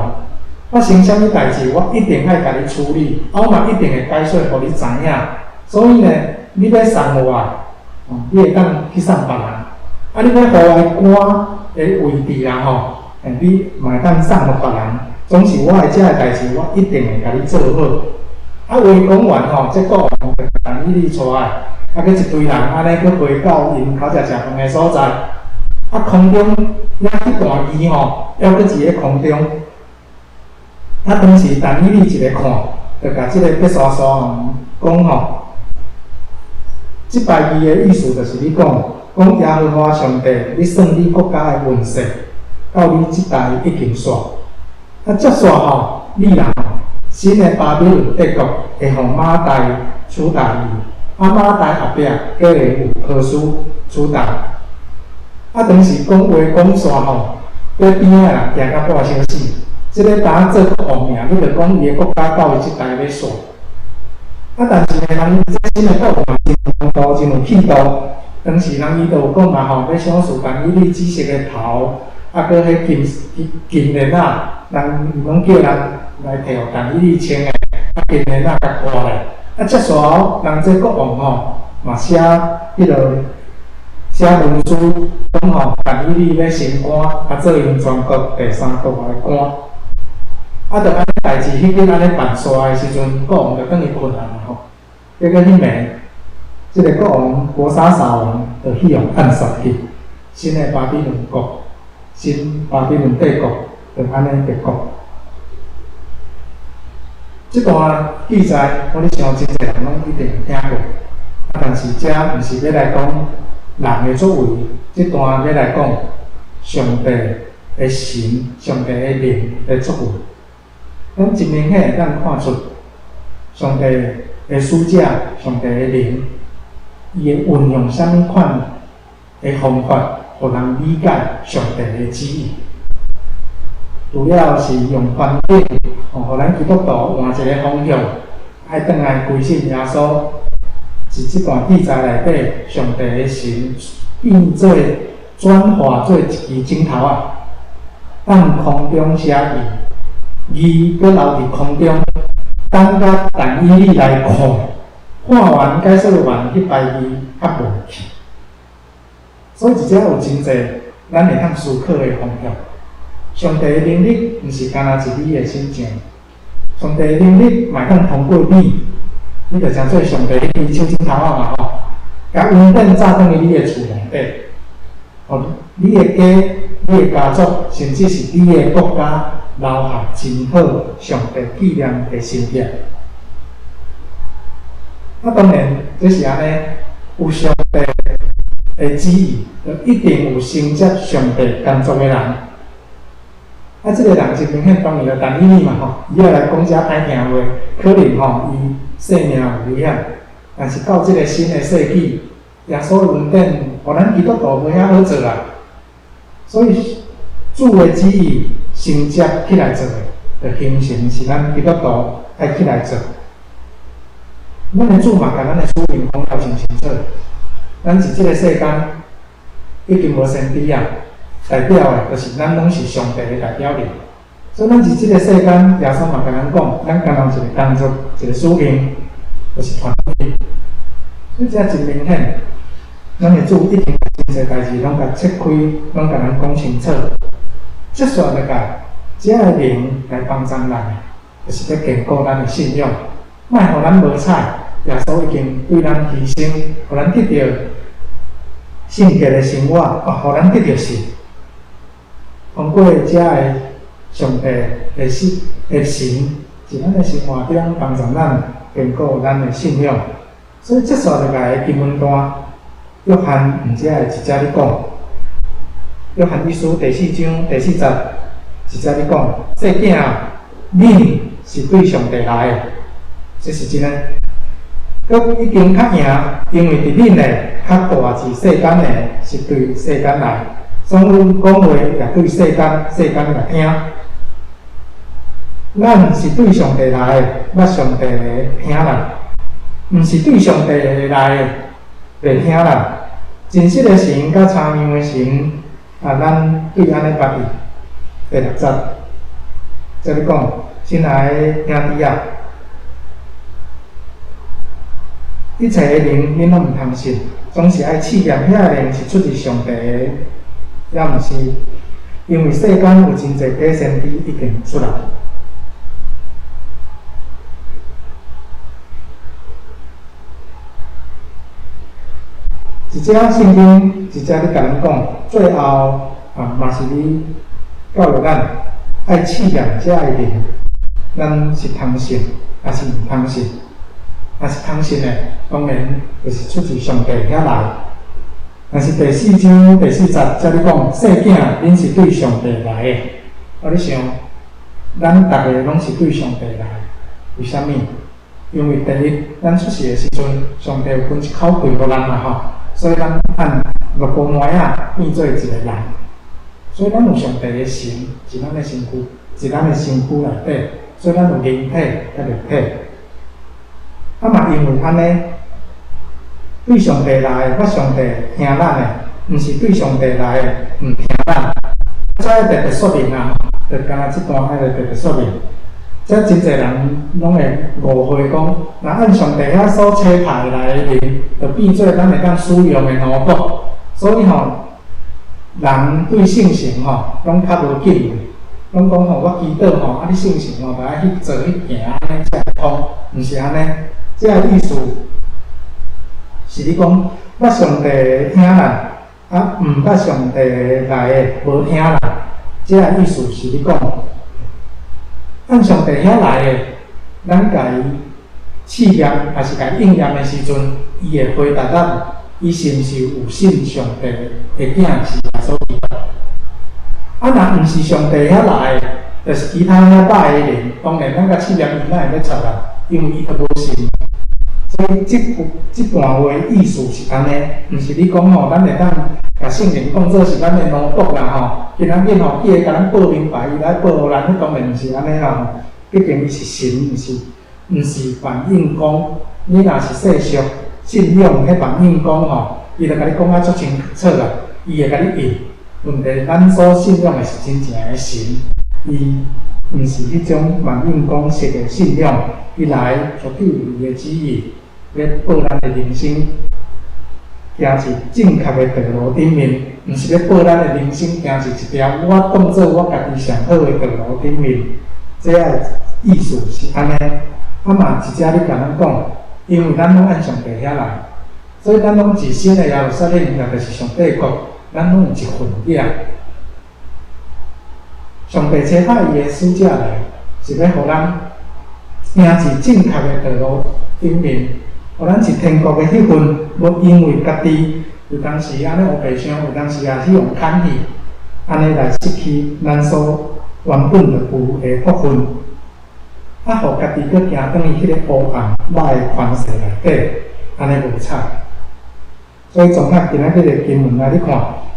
發生啥物代誌，我一定愛共你處理，啊，我嘛一定會解說予你知影。所以呢，你欲送我，哦，你會當去送別人。啊，你欲予我的官的位置啦吼，你嘛會當送予別人。總是我的這个代誌，我一定會共你做好。啊，話講完吼，這國王就但以理帶來，啊，閣一堆人按呢閣回到𪜶口食食飯的所在。啊，空中遐彼段字吼，猶閣佇咧空中。啊，當時但以理一个看，就共這个伯沙撒王講吼，這擺字的意思就是咧講，講耶和華上帝，咧算你國家的運勢，到你這代已經煞。啊，接續吼，你啦吼，新的巴比倫帝國會予瑪代取代伊，啊，瑪代後壁閣會有波斯取代。啊，當時講話講煞吼，佇邊仔的人驚甲半小死。這个當做國王爾，你就講伊的國家到伊這代欲煞。啊，但是呢，人這新的國王真有風度，真有氣度。當時人伊就有講嘛吼，欲賞賜但以理紫色的袍，啊，閣彼金金鏈仔，人伊攏叫人來提予但以理穿的，啊，金鏈仔共掛咧。啊，接續後，人這國王吼嘛寫彼落寫文書，講吼但以理欲升官，啊，做𪜶全國第三大的官。啊，就按呢代誌，彼日按呢辦煞的時陣，國王就轉去睏啊嘛吼。結果彼暝，這个國王伯沙撒王就去予暗殺去，新的巴比倫國，新巴比倫帝國就按呢滅國。這段記載，我咧想真濟人攏一定有聽過。啊，但是這毋是欲來講人的作為，這段欲來講上帝的神、上帝的靈的作為。咱真明顯會當看出，上帝的使者、上帝的靈，伊會運用啥物款的方法，予人理解上帝的旨意。除了是用環境，吼，予咱基督徒換一个方向，愛轉來歸信耶穌，是這段記載內底上帝的神變做轉化做一支指頭仔，當空中寫字，字閣留佇空中，等甲但以理來看，看完解說完，彼排字較無去。所以，這有真濟咱會當思考的方向。上帝的能力毋是干焦一你的想像，上帝的能力嘛會當通過你，你就成做上帝彼支手指頭仔嘛吼，共恩典炸轉去你的厝內底，予你的家、你的家族，甚至是你的國家，留下真好上帝紀念的心意。啊，當然這是按呢，有上帝的旨意，就一定有承接上帝工作的人。啊，這个人真明顯，當然就但以理嘛吼，伊欲來講遮歹聽話，可能吼伊性命有危險。但是到這个新的世紀，耶穌的恩典，予咱基督徒無遐好做啦。所以主的旨意承接起來做的，就形成是咱基督徒愛起來做。咱的主嘛，共咱的使命講了真清楚。咱佇這个世間已經無先知啊。代表的，就是咱攏是上帝的代表人。所以咱佇這个世間，耶穌嘛共咱講，咱敢若有一个工作，一个使命，就是傳福音。所以這真明顯，咱的主已經真濟代誌攏共切開，攏共咱講清楚。接續落來，這个靈來幫助咱，就是欲堅固咱的信仰，莫予咱無彩。耶穌已經對咱犧牲，予咱得著聖潔的生活，哦，予咱得著信。通過這个上帝的神的神，佇咱的生活中幫助咱堅固咱的信仰。所以，接續落來的經文段，約翰毋只會直接咧講，約翰一書第四章第四節直接咧講：細囝啊，恁是對上帝來的，這是真的。閣已經較贏，因為佇恁的較大是世間的，是對世間來。所以講話也對世間，世間也聽。咱是對上帝來的，捌上帝的聽咱；毋是對上帝來的，袂聽咱。真實的神佮讒謬的神，啊，咱對按呢捌伊。第六節，這裡講，親愛的兄弟啊，一切的靈恁攏毋通信，總是愛試驗遐個靈是出自上帝的，抑毋是，因為世間有真濟假先知已經出來。一節聖經，一節咧共咱講，最後啊，嘛是咧教育咱愛試驗這个靈，咱是通信，抑是毋通信？若是通信的，當然就是出自上帝遐來。但是第四章第四節這裡講，細囝，恁是對上帝來的。我咧想，咱逐个攏是對上帝來的，為啥物？因為第一，咱出世的時陣，上帝有分一口氣予咱嘛吼，所以咱按六個模仔變做一個人，所以咱有上帝的神，佇咱的身軀，佇咱的身軀內底，所以咱有靈體佮肉體。啊嘛因為按呢，對上帝來的，捌上帝聽咱的，毋是對上帝來的，毋聽咱。這愛特別說明啊，就敢若這段愛特別說明。這真濟人攏會誤會講，若按上帝遐所差派來的人，就變做咱會當使用的奴僕。所以吼，人對聖神吼，攏較無敬畏，攏講吼，我祈禱吼，啊你聖神吼，就愛去做去行，按呢才會通，毋是按呢。這个意思是咧講，捌上帝聽咱，啊毋捌上帝來的無聽咱。這个意思是咧講，按上帝遐來的，咱共伊試驗，抑是共伊應驗的時陣，伊會回答咱，伊是毋是有信上帝的囝是耶穌基督？啊，若毋是上帝遐來的，就是其他遐歹的人，當然咱共試驗伊，哪會欲插咱？因為伊都無信。所以這句這段話意思是按呢，毋是你講吼，咱會當共聖靈當做是咱的奴僕啦吼。今仔日吼，叫伊共咱報明白，伊來報予咱，彼當然毋是按呢啦吼。畢竟伊是神，毋是萬應公。你若是世俗信仰，彼萬應公吼，伊就共你講啊足清楚啦，伊會共你應。問題咱所信仰的是真正的神，伊毋是彼種萬應公式的信仰，伊來就救伊的旨意，欲報咱的人生行佇正確的道路頂面，毋是欲報咱的人生行佇一條我當做我家己上好的道路頂面。這个意思是按呢。啊嘛，直接咧共咱講，因為咱攏按上帝遐來，所以咱攏是新的耶路撒冷，也就是上帝國，咱攏有一份仔。上帝差派伊的使者來，是欲予咱行佇正確的道路頂面，予咱佇天國的彼份，無因為家己有當時按呢烏白想，有當時也去予砍去，按呢來失去咱所原本就有的福分，啊，予家己閣行轉去彼个黑暗歹的權勢內底，按呢無彩。所以綜合今仔日的經文來咧看，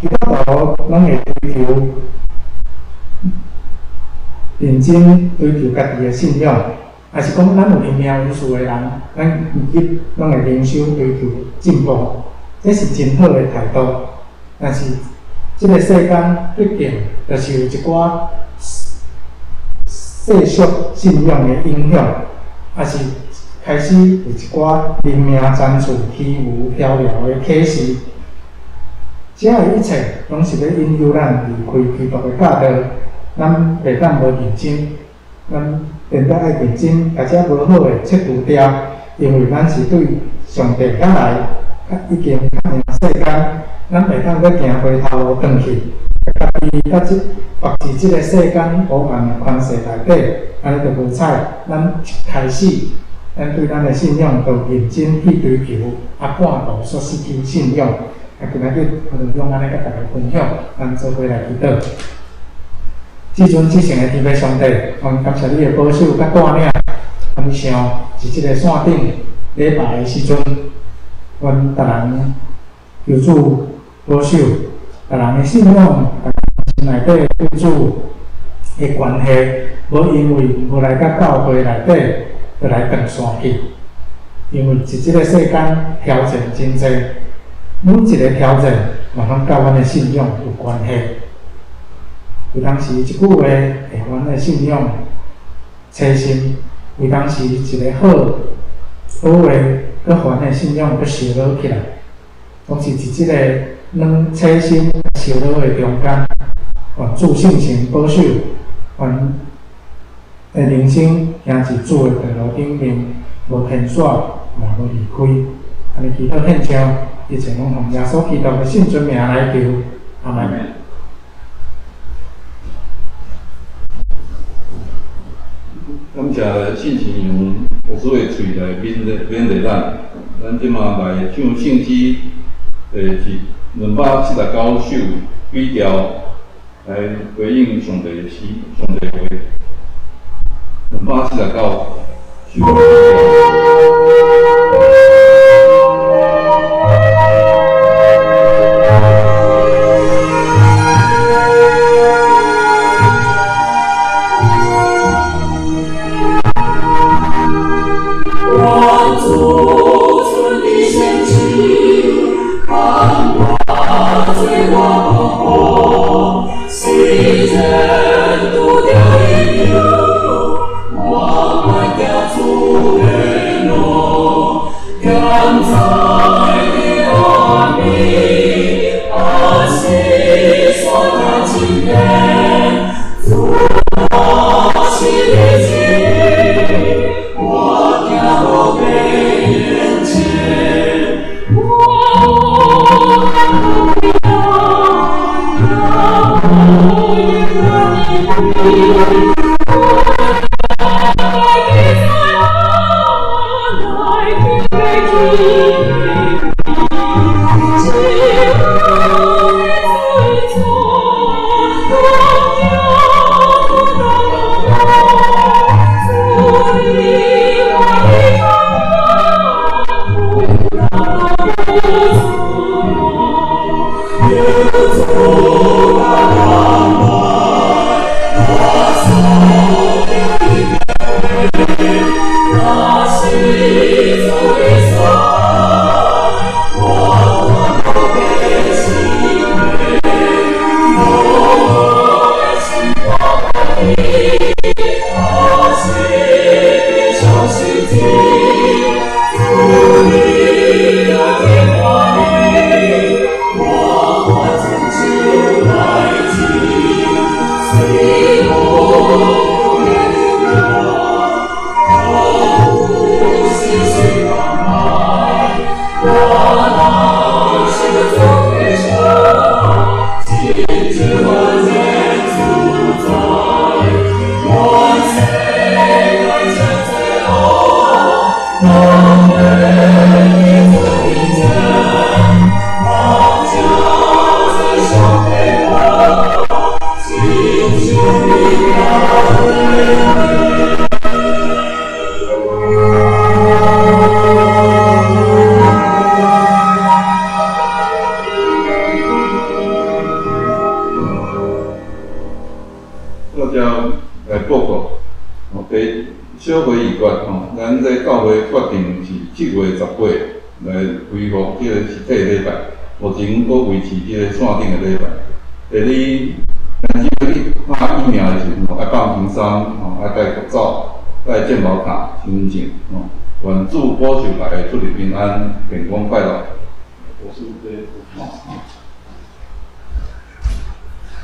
基督徒攏會追求認真追求家己的信仰，抑是講咱有靈命恩賜的人，咱毋去攏會靈修追求進步，這是真好的態度。但是這个世間畢竟就是有一寡世俗信仰的影響，抑是開始有一寡靈命層次虛無縹緲的啟示。這个一切攏是欲引誘咱離開基督的教導，咱袂當無認真，咱變得愛認真，共這無好的切除掉，因為咱是對上帝遐來，已經較贏世間，咱袂當閣行回頭路轉去，家己佮這縛佇這个世間黑暗的權勢內底，按呢就無彩。咱一開始，咱對咱的信仰就認真去追求，啊，半途煞失去信仰。啊，今仔日我就用按呢佮大家分享，咱做伙來祈禱。至尊至聖的天父上帝，我感謝你的保守佮帶領。阮想佇這个線頂禮拜的時陣，阮逐人求主保守，逐人的信仰，逐人心內底對主的關係，無因為無來到教會內底，就來斷線去。因為佇這个世間挑戰真濟，每一个挑戰嘛攏佮阮的信仰有關係。有當時一句話會予阮的信仰齊心，有當時一个好好話，閣予阮的信仰閣燒熱起來。總是佇這个軟齊心燒熱的中間，願主聖神保守，阮的人生行佇主的道路頂面，無偏徙，嘛無離開。按呢祈禱獻上，一切攏奉耶穌基督的聖尊名來求，阿們。感謝信心用牧師的喙來勉勵勉勵咱，咱這馬來唱聖詩，是279首比調來回應上帝的詩，上帝話。279首。我主。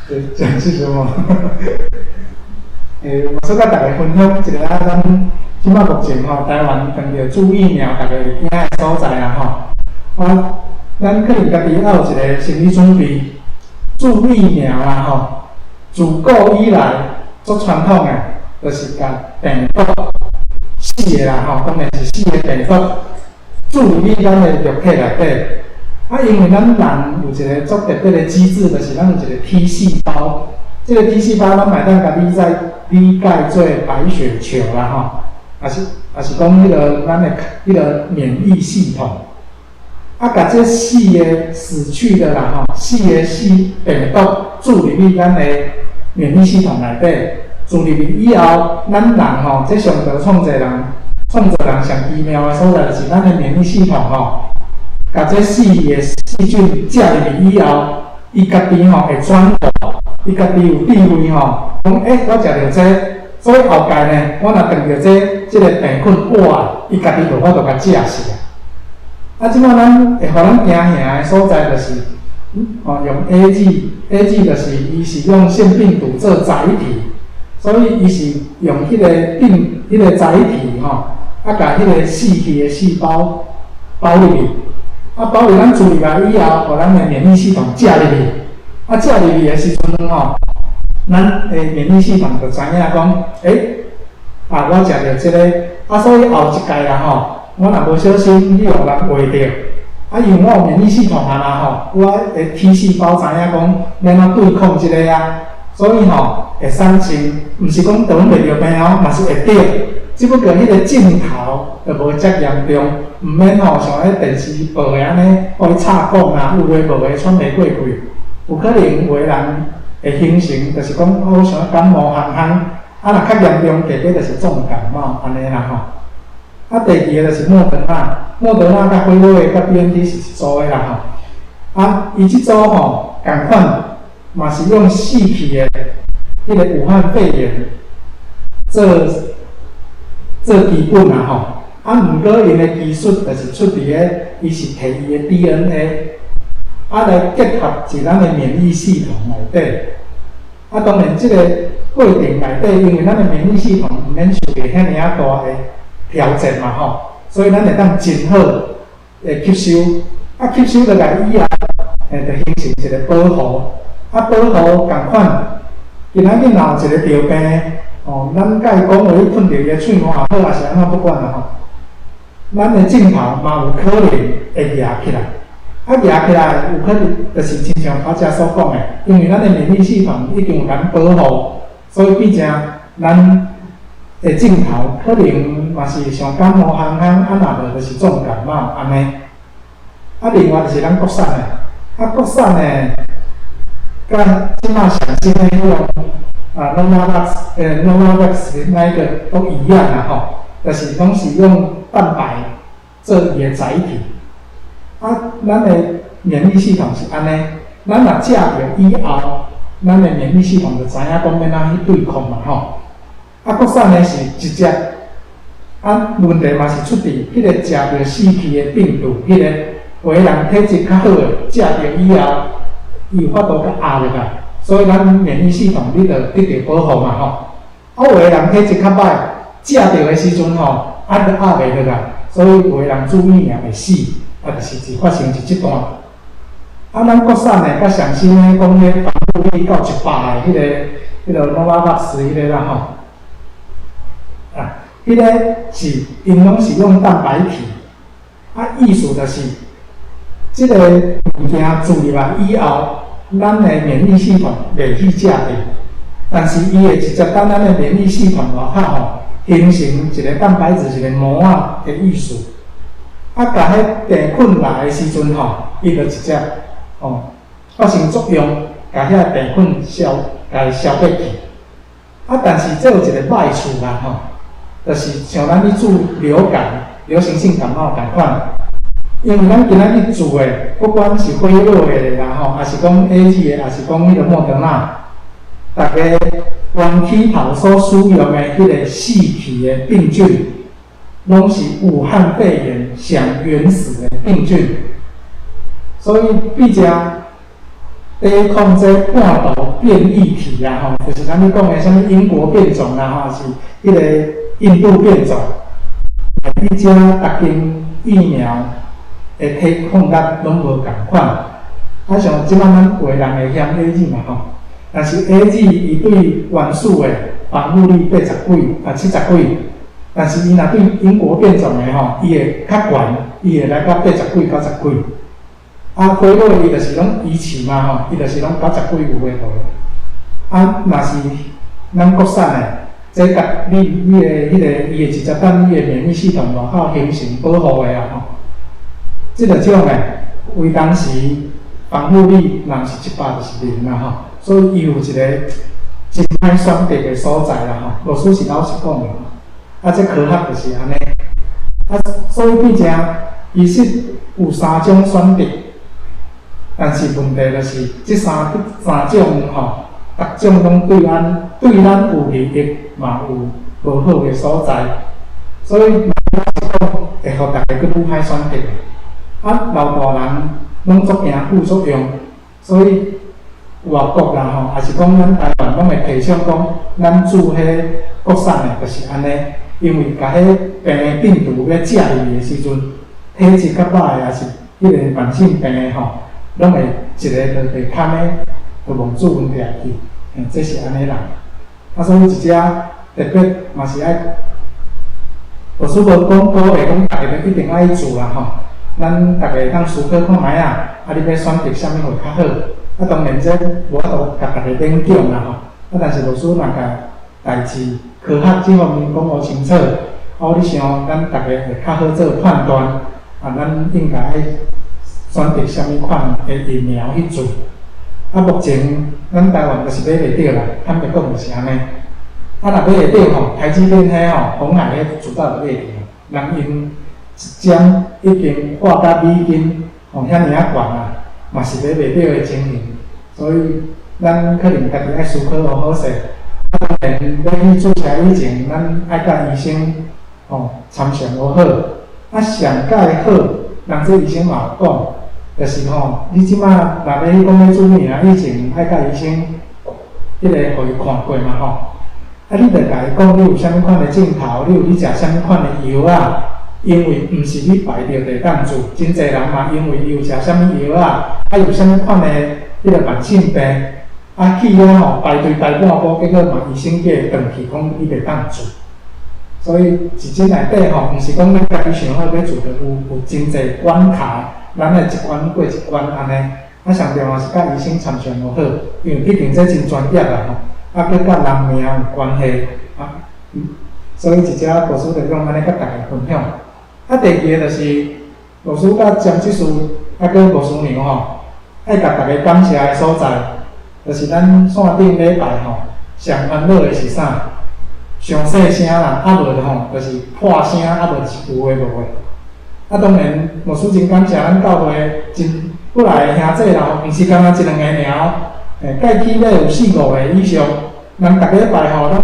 對，這是什麼？我想佮大家分享一下咱這擺目前吼，台灣當著注疫苗，大家會驚的所在啊吼。我咱可能家己愛有一個心理準備，注疫苗啊吼，自古以來足傳統的，就是共病毒死的啦吼，當然是死的病毒注入去咱的肉體內底。啊，因為咱人有一個足特別的機制，就是咱有一個 T 細胞，這個 T 細胞咱嘛會當共理解做白血球啦吼，也是講彼個咱的彼個免疫系統。啊，共這死的死去的啦吼，死的死病毒注入去咱的免疫系統內底，注入去以後，咱人吼，這上帝創造人，創造人上奇妙的所在，就是咱的免疫系統吼。共這死的細菌食入去以後，伊家己吼會轉化，伊家己有智慧吼，講我食著這，所以後蓋呢，我若撞著這個病菌活，伊家己無法度共食死啊。啊，這擺咱會予咱驚嚇的所在就是，哦，用 AZ，AZ 就是伊是用腺病毒做載體，所以伊是用彼個病、彼個載體吼，啊，共彼個死去的細胞包入去。啊，包入咱注入來以後，予咱的免疫系統食入去。啊，食入去的時陣吼，咱的免疫系統就知影講，啊，我食著這個，啊，所以後一屆啦吼，我若無小心去予人畫著，啊，因為我有免疫系統啊嘛吼，我的 T 細胞知影講欲按怎對抗這個啊，所以吼會產生，毋是講得袂著病哦，嘛是會著，只不過彼個症頭就無遮嚴重。毋免吼，像彼電視報的按呢，予伊插管啊，有的無的，喘袂過氣。有可能有的人會形成，就是講好像感冒烘烘，啊，若較嚴重，加加就是重感冒按呢啦吼。啊，第二个就是莫德納，莫德納佮輝瑞佮 BNT 是一組的啦吼。啊，伊這組吼仝款，嘛是用死去的彼個武漢肺炎做做基本啦吼。啊，毋過𪜶的技術就是出佇咧，伊是提伊的 DNA，啊來結合佇咱的免疫系統內底，啊，當然這個過程內底，因為咱的免疫系統毋免受著遐爾仔大的挑戰嘛吼，所以咱會當真好會吸收，啊吸收落來以後，就形成一個保護，啊保護仝款。今仔日若有一個著病，吼，咱佮伊講話，你噴著伊的喙毛也好，抑是按怎不管啦吼。咱的症頭嘛有可能會夯起來，啊夯起來有可能就是親像頭才所講的，因為咱的免疫系統已經有共保護，所以變成咱的症頭可能嘛是像感冒烘烘，啊若無就是重感冒按呢。啊，另外就是咱國產的，啊國產的，佮這馬上新的彼種啊，Novavax，Novavax 那一個都一樣啦吼，就是攏是用蛋白做伊的載體。啊，咱的免疫系統是按呢，咱若食著以後，咱的免疫系統就知影講欲按怎去對抗嘛吼。啊，國產的是直接，啊，問題嘛是出佇彼個食著死去的病毒，彼個有的人體質較好的，食著以後，伊有法度閣壓落來，所以咱免疫系統你就得著保護嘛吼。啊，有的人體質較歹，食著的時陣吼，啊，就壓袂落來，所以有的人注疫苗會死，啊，就是是發生佇這段。啊，咱國產的佮上新的講彼防護力到100的彼個 Novavax 彼個啦吼，啊，彼個是𪜶攏是用蛋白體，啊，意思就是，這個物件注入來以後，咱的免疫系統袂去食著，但是伊會直接佇咱的免疫系統外口吼，形成一個蛋白質一個膜仔的意思。啊，共彼病菌來的時陣吼，伊就直接吼發生作用，共遐個病菌消，共伊消滅去。啊，但是這有一個歹處啦吼，就是像咱去注流感、流行性感冒仝款，因為咱今仔日注的，不管是輝瑞的啦吼，抑是講 AZ 的，抑是講彼個莫德納，逐家原起頭所使用的彼個死去的病菌，攏是武漢肺炎上原始的病菌，所以變成抵抗這病毒變異體啊吼，就是咱咧講的啥物英國變種啊吼，抑是彼個印度變種，你遮逐間疫苗的抵抗力攏無仝款。啊，像這擺咱有的人會嫌 AZ 嘛吼，但是 AZ 伊對原始的防護力80幾啊70幾，但是伊若對英國變種的吼，伊會較懸，伊會來到80幾90幾。啊，輝瑞伊就是攏維持嘛吼，伊就是攏90幾有的無。啊，若是咱國產的，這共你的彼個，伊會直接佇你的免疫系統外口形成保護的啊吼。這個種的，為當時防護力若毋是100就是零啦吼，所以伊有一個真歹選擇的所在啦吼。老師是老實講的，啊，這科學就是按呢。啊，所以變成其實有三種選擇，但是問題就是這三種吼，逐種攏對咱有利益，嘛有無好的所在，所以老實講會予逐家閣愈歹選擇。啊，老大人攏足驚副作用，所以外國啦吼，抑是講咱台灣攏會提倡講，咱注彼國產的，就是按呢，因為共彼病的病毒欲食入去的時陣，體質較歹的，抑是彼個慢性病的吼，攏會一个就袂堪的，就妄注阮掠去，這是按呢啦。啊，所以一隻特別嘛是愛，老師無講鼓勵講逐家一定愛注啦吼。咱逐家會當思考看覓仔，啊，你欲選擇啥物會較好？啊，當然這無法度共逐家勉強啦吼。啊，但是老師若共代誌科學這方面講予清楚，啊，你想咱逐家會較好做判斷，啊，咱應該愛選擇啥物款的疫苗去注。啊，目前咱台灣就是買袂著啦，坦白講就是按呢。啊，若買會著吼，台積電彼吼，鴻海彼遲早就買著，人𪜶一針已經化甲美金吼遐爾仔懸啊，嘛是買袂著的情形，所以咱可能家己愛思考好好勢。啊，當然欲去注射以前，咱愛佮醫生吼參詳好。啊，上蓋好，人這醫生嘛有講，就是吼，你這擺若欲去講欲注疫苗以前，愛佮醫生彼个予伊看過嘛吼。啊，你著共伊講，你有啥物款的症頭，你有咧食啥物款的藥仔，因為毋是你排著就會當住，真濟人嘛，因為伊有食啥物藥仔，啊有啥物款的彼個慢性病，啊去遐吼排隊排半晡，結果嘛醫生叫伊轉去，講你袂當住。所以一針內底吼，毋是講咱家己想好欲住，就有真濟關卡，咱愛一關過一關按呢。啊，上重要是佮醫生參詳好，因為畢竟這真專業啦吼，啊，閣佮人命有關係啊，所以一隻牧師就講按呢佮大家分享。啊，第二个就是牧師佮詹執事，啊，閣牧師娘吼，愛共大家感謝的所在，就是咱線頂禮拜吼，上煩惱的是啥？傷細聲啦，啊無吼，就是破聲，啊無就是有的無的。啊，當然牧師真感謝咱教會真骨力的兄弟啦吼，毋是干焦一兩個爾哦，欸，計起碼有四五個以上。人逐禮拜吼，攏會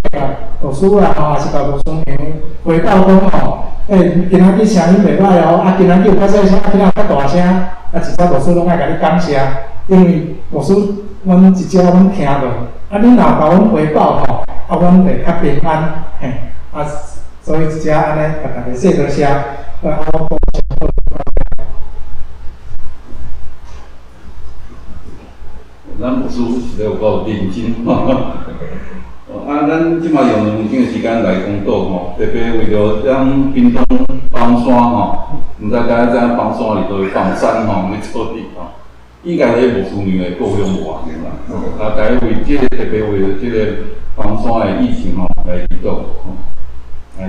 共牧師啦吼，抑是共牧師娘回報講吼，欸，今仔日聲音袂歹哦，啊，今仔日有較細聲，啊，今仔有較大聲，啊，一隻牧師攏愛共你感謝，因為牧師阮一隻阮聽無，啊，你若共阮回報吼，啊，阮會較平安，嘿，啊，所以一隻按呢，共大家說多謝，啊，我咱牧師實在有夠認真吼，啊，咱這擺用兩分鐘的時間來講道吼，特別為著咱屏東枋山吼，毋知大家知影枋山佇佗位枋山吼，咧做佇吼，應該咧牧師娘的故鄉無偌遠啦，啊，大家為這個特別為著這個枋山的疫情吼來祈禱吼，來。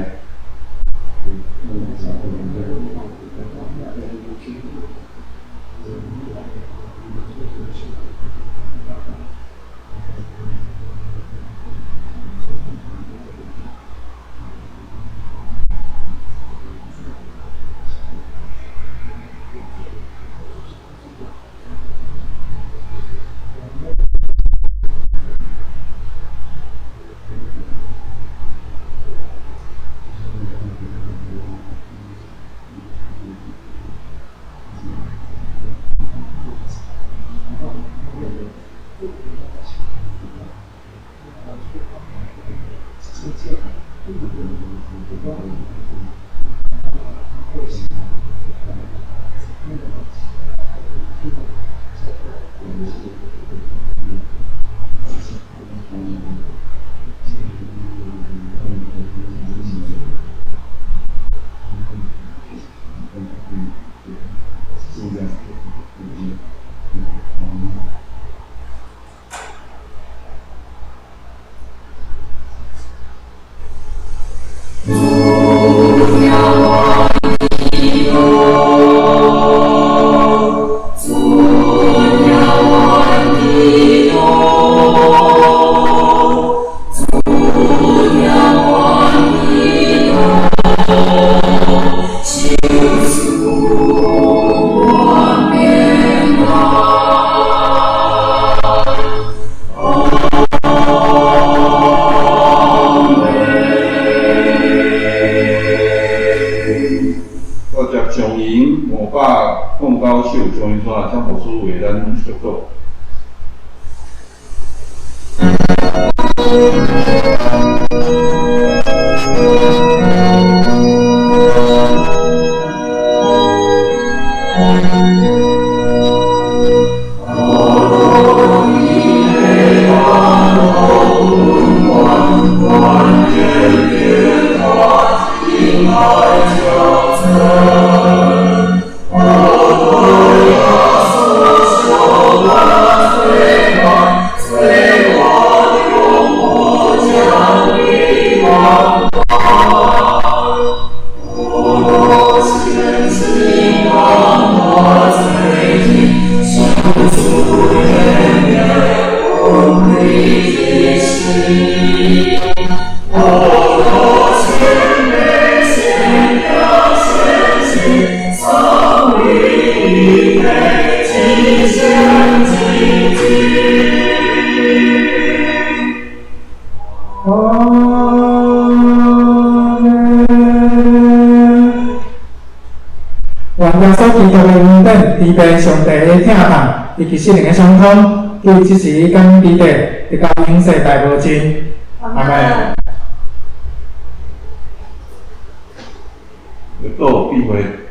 願耶穌基督的恩典、慈悲、上帝的疼痛，以及聖靈的相通，對這時佮彼得。直到永世大無盡。阿門。禱必會。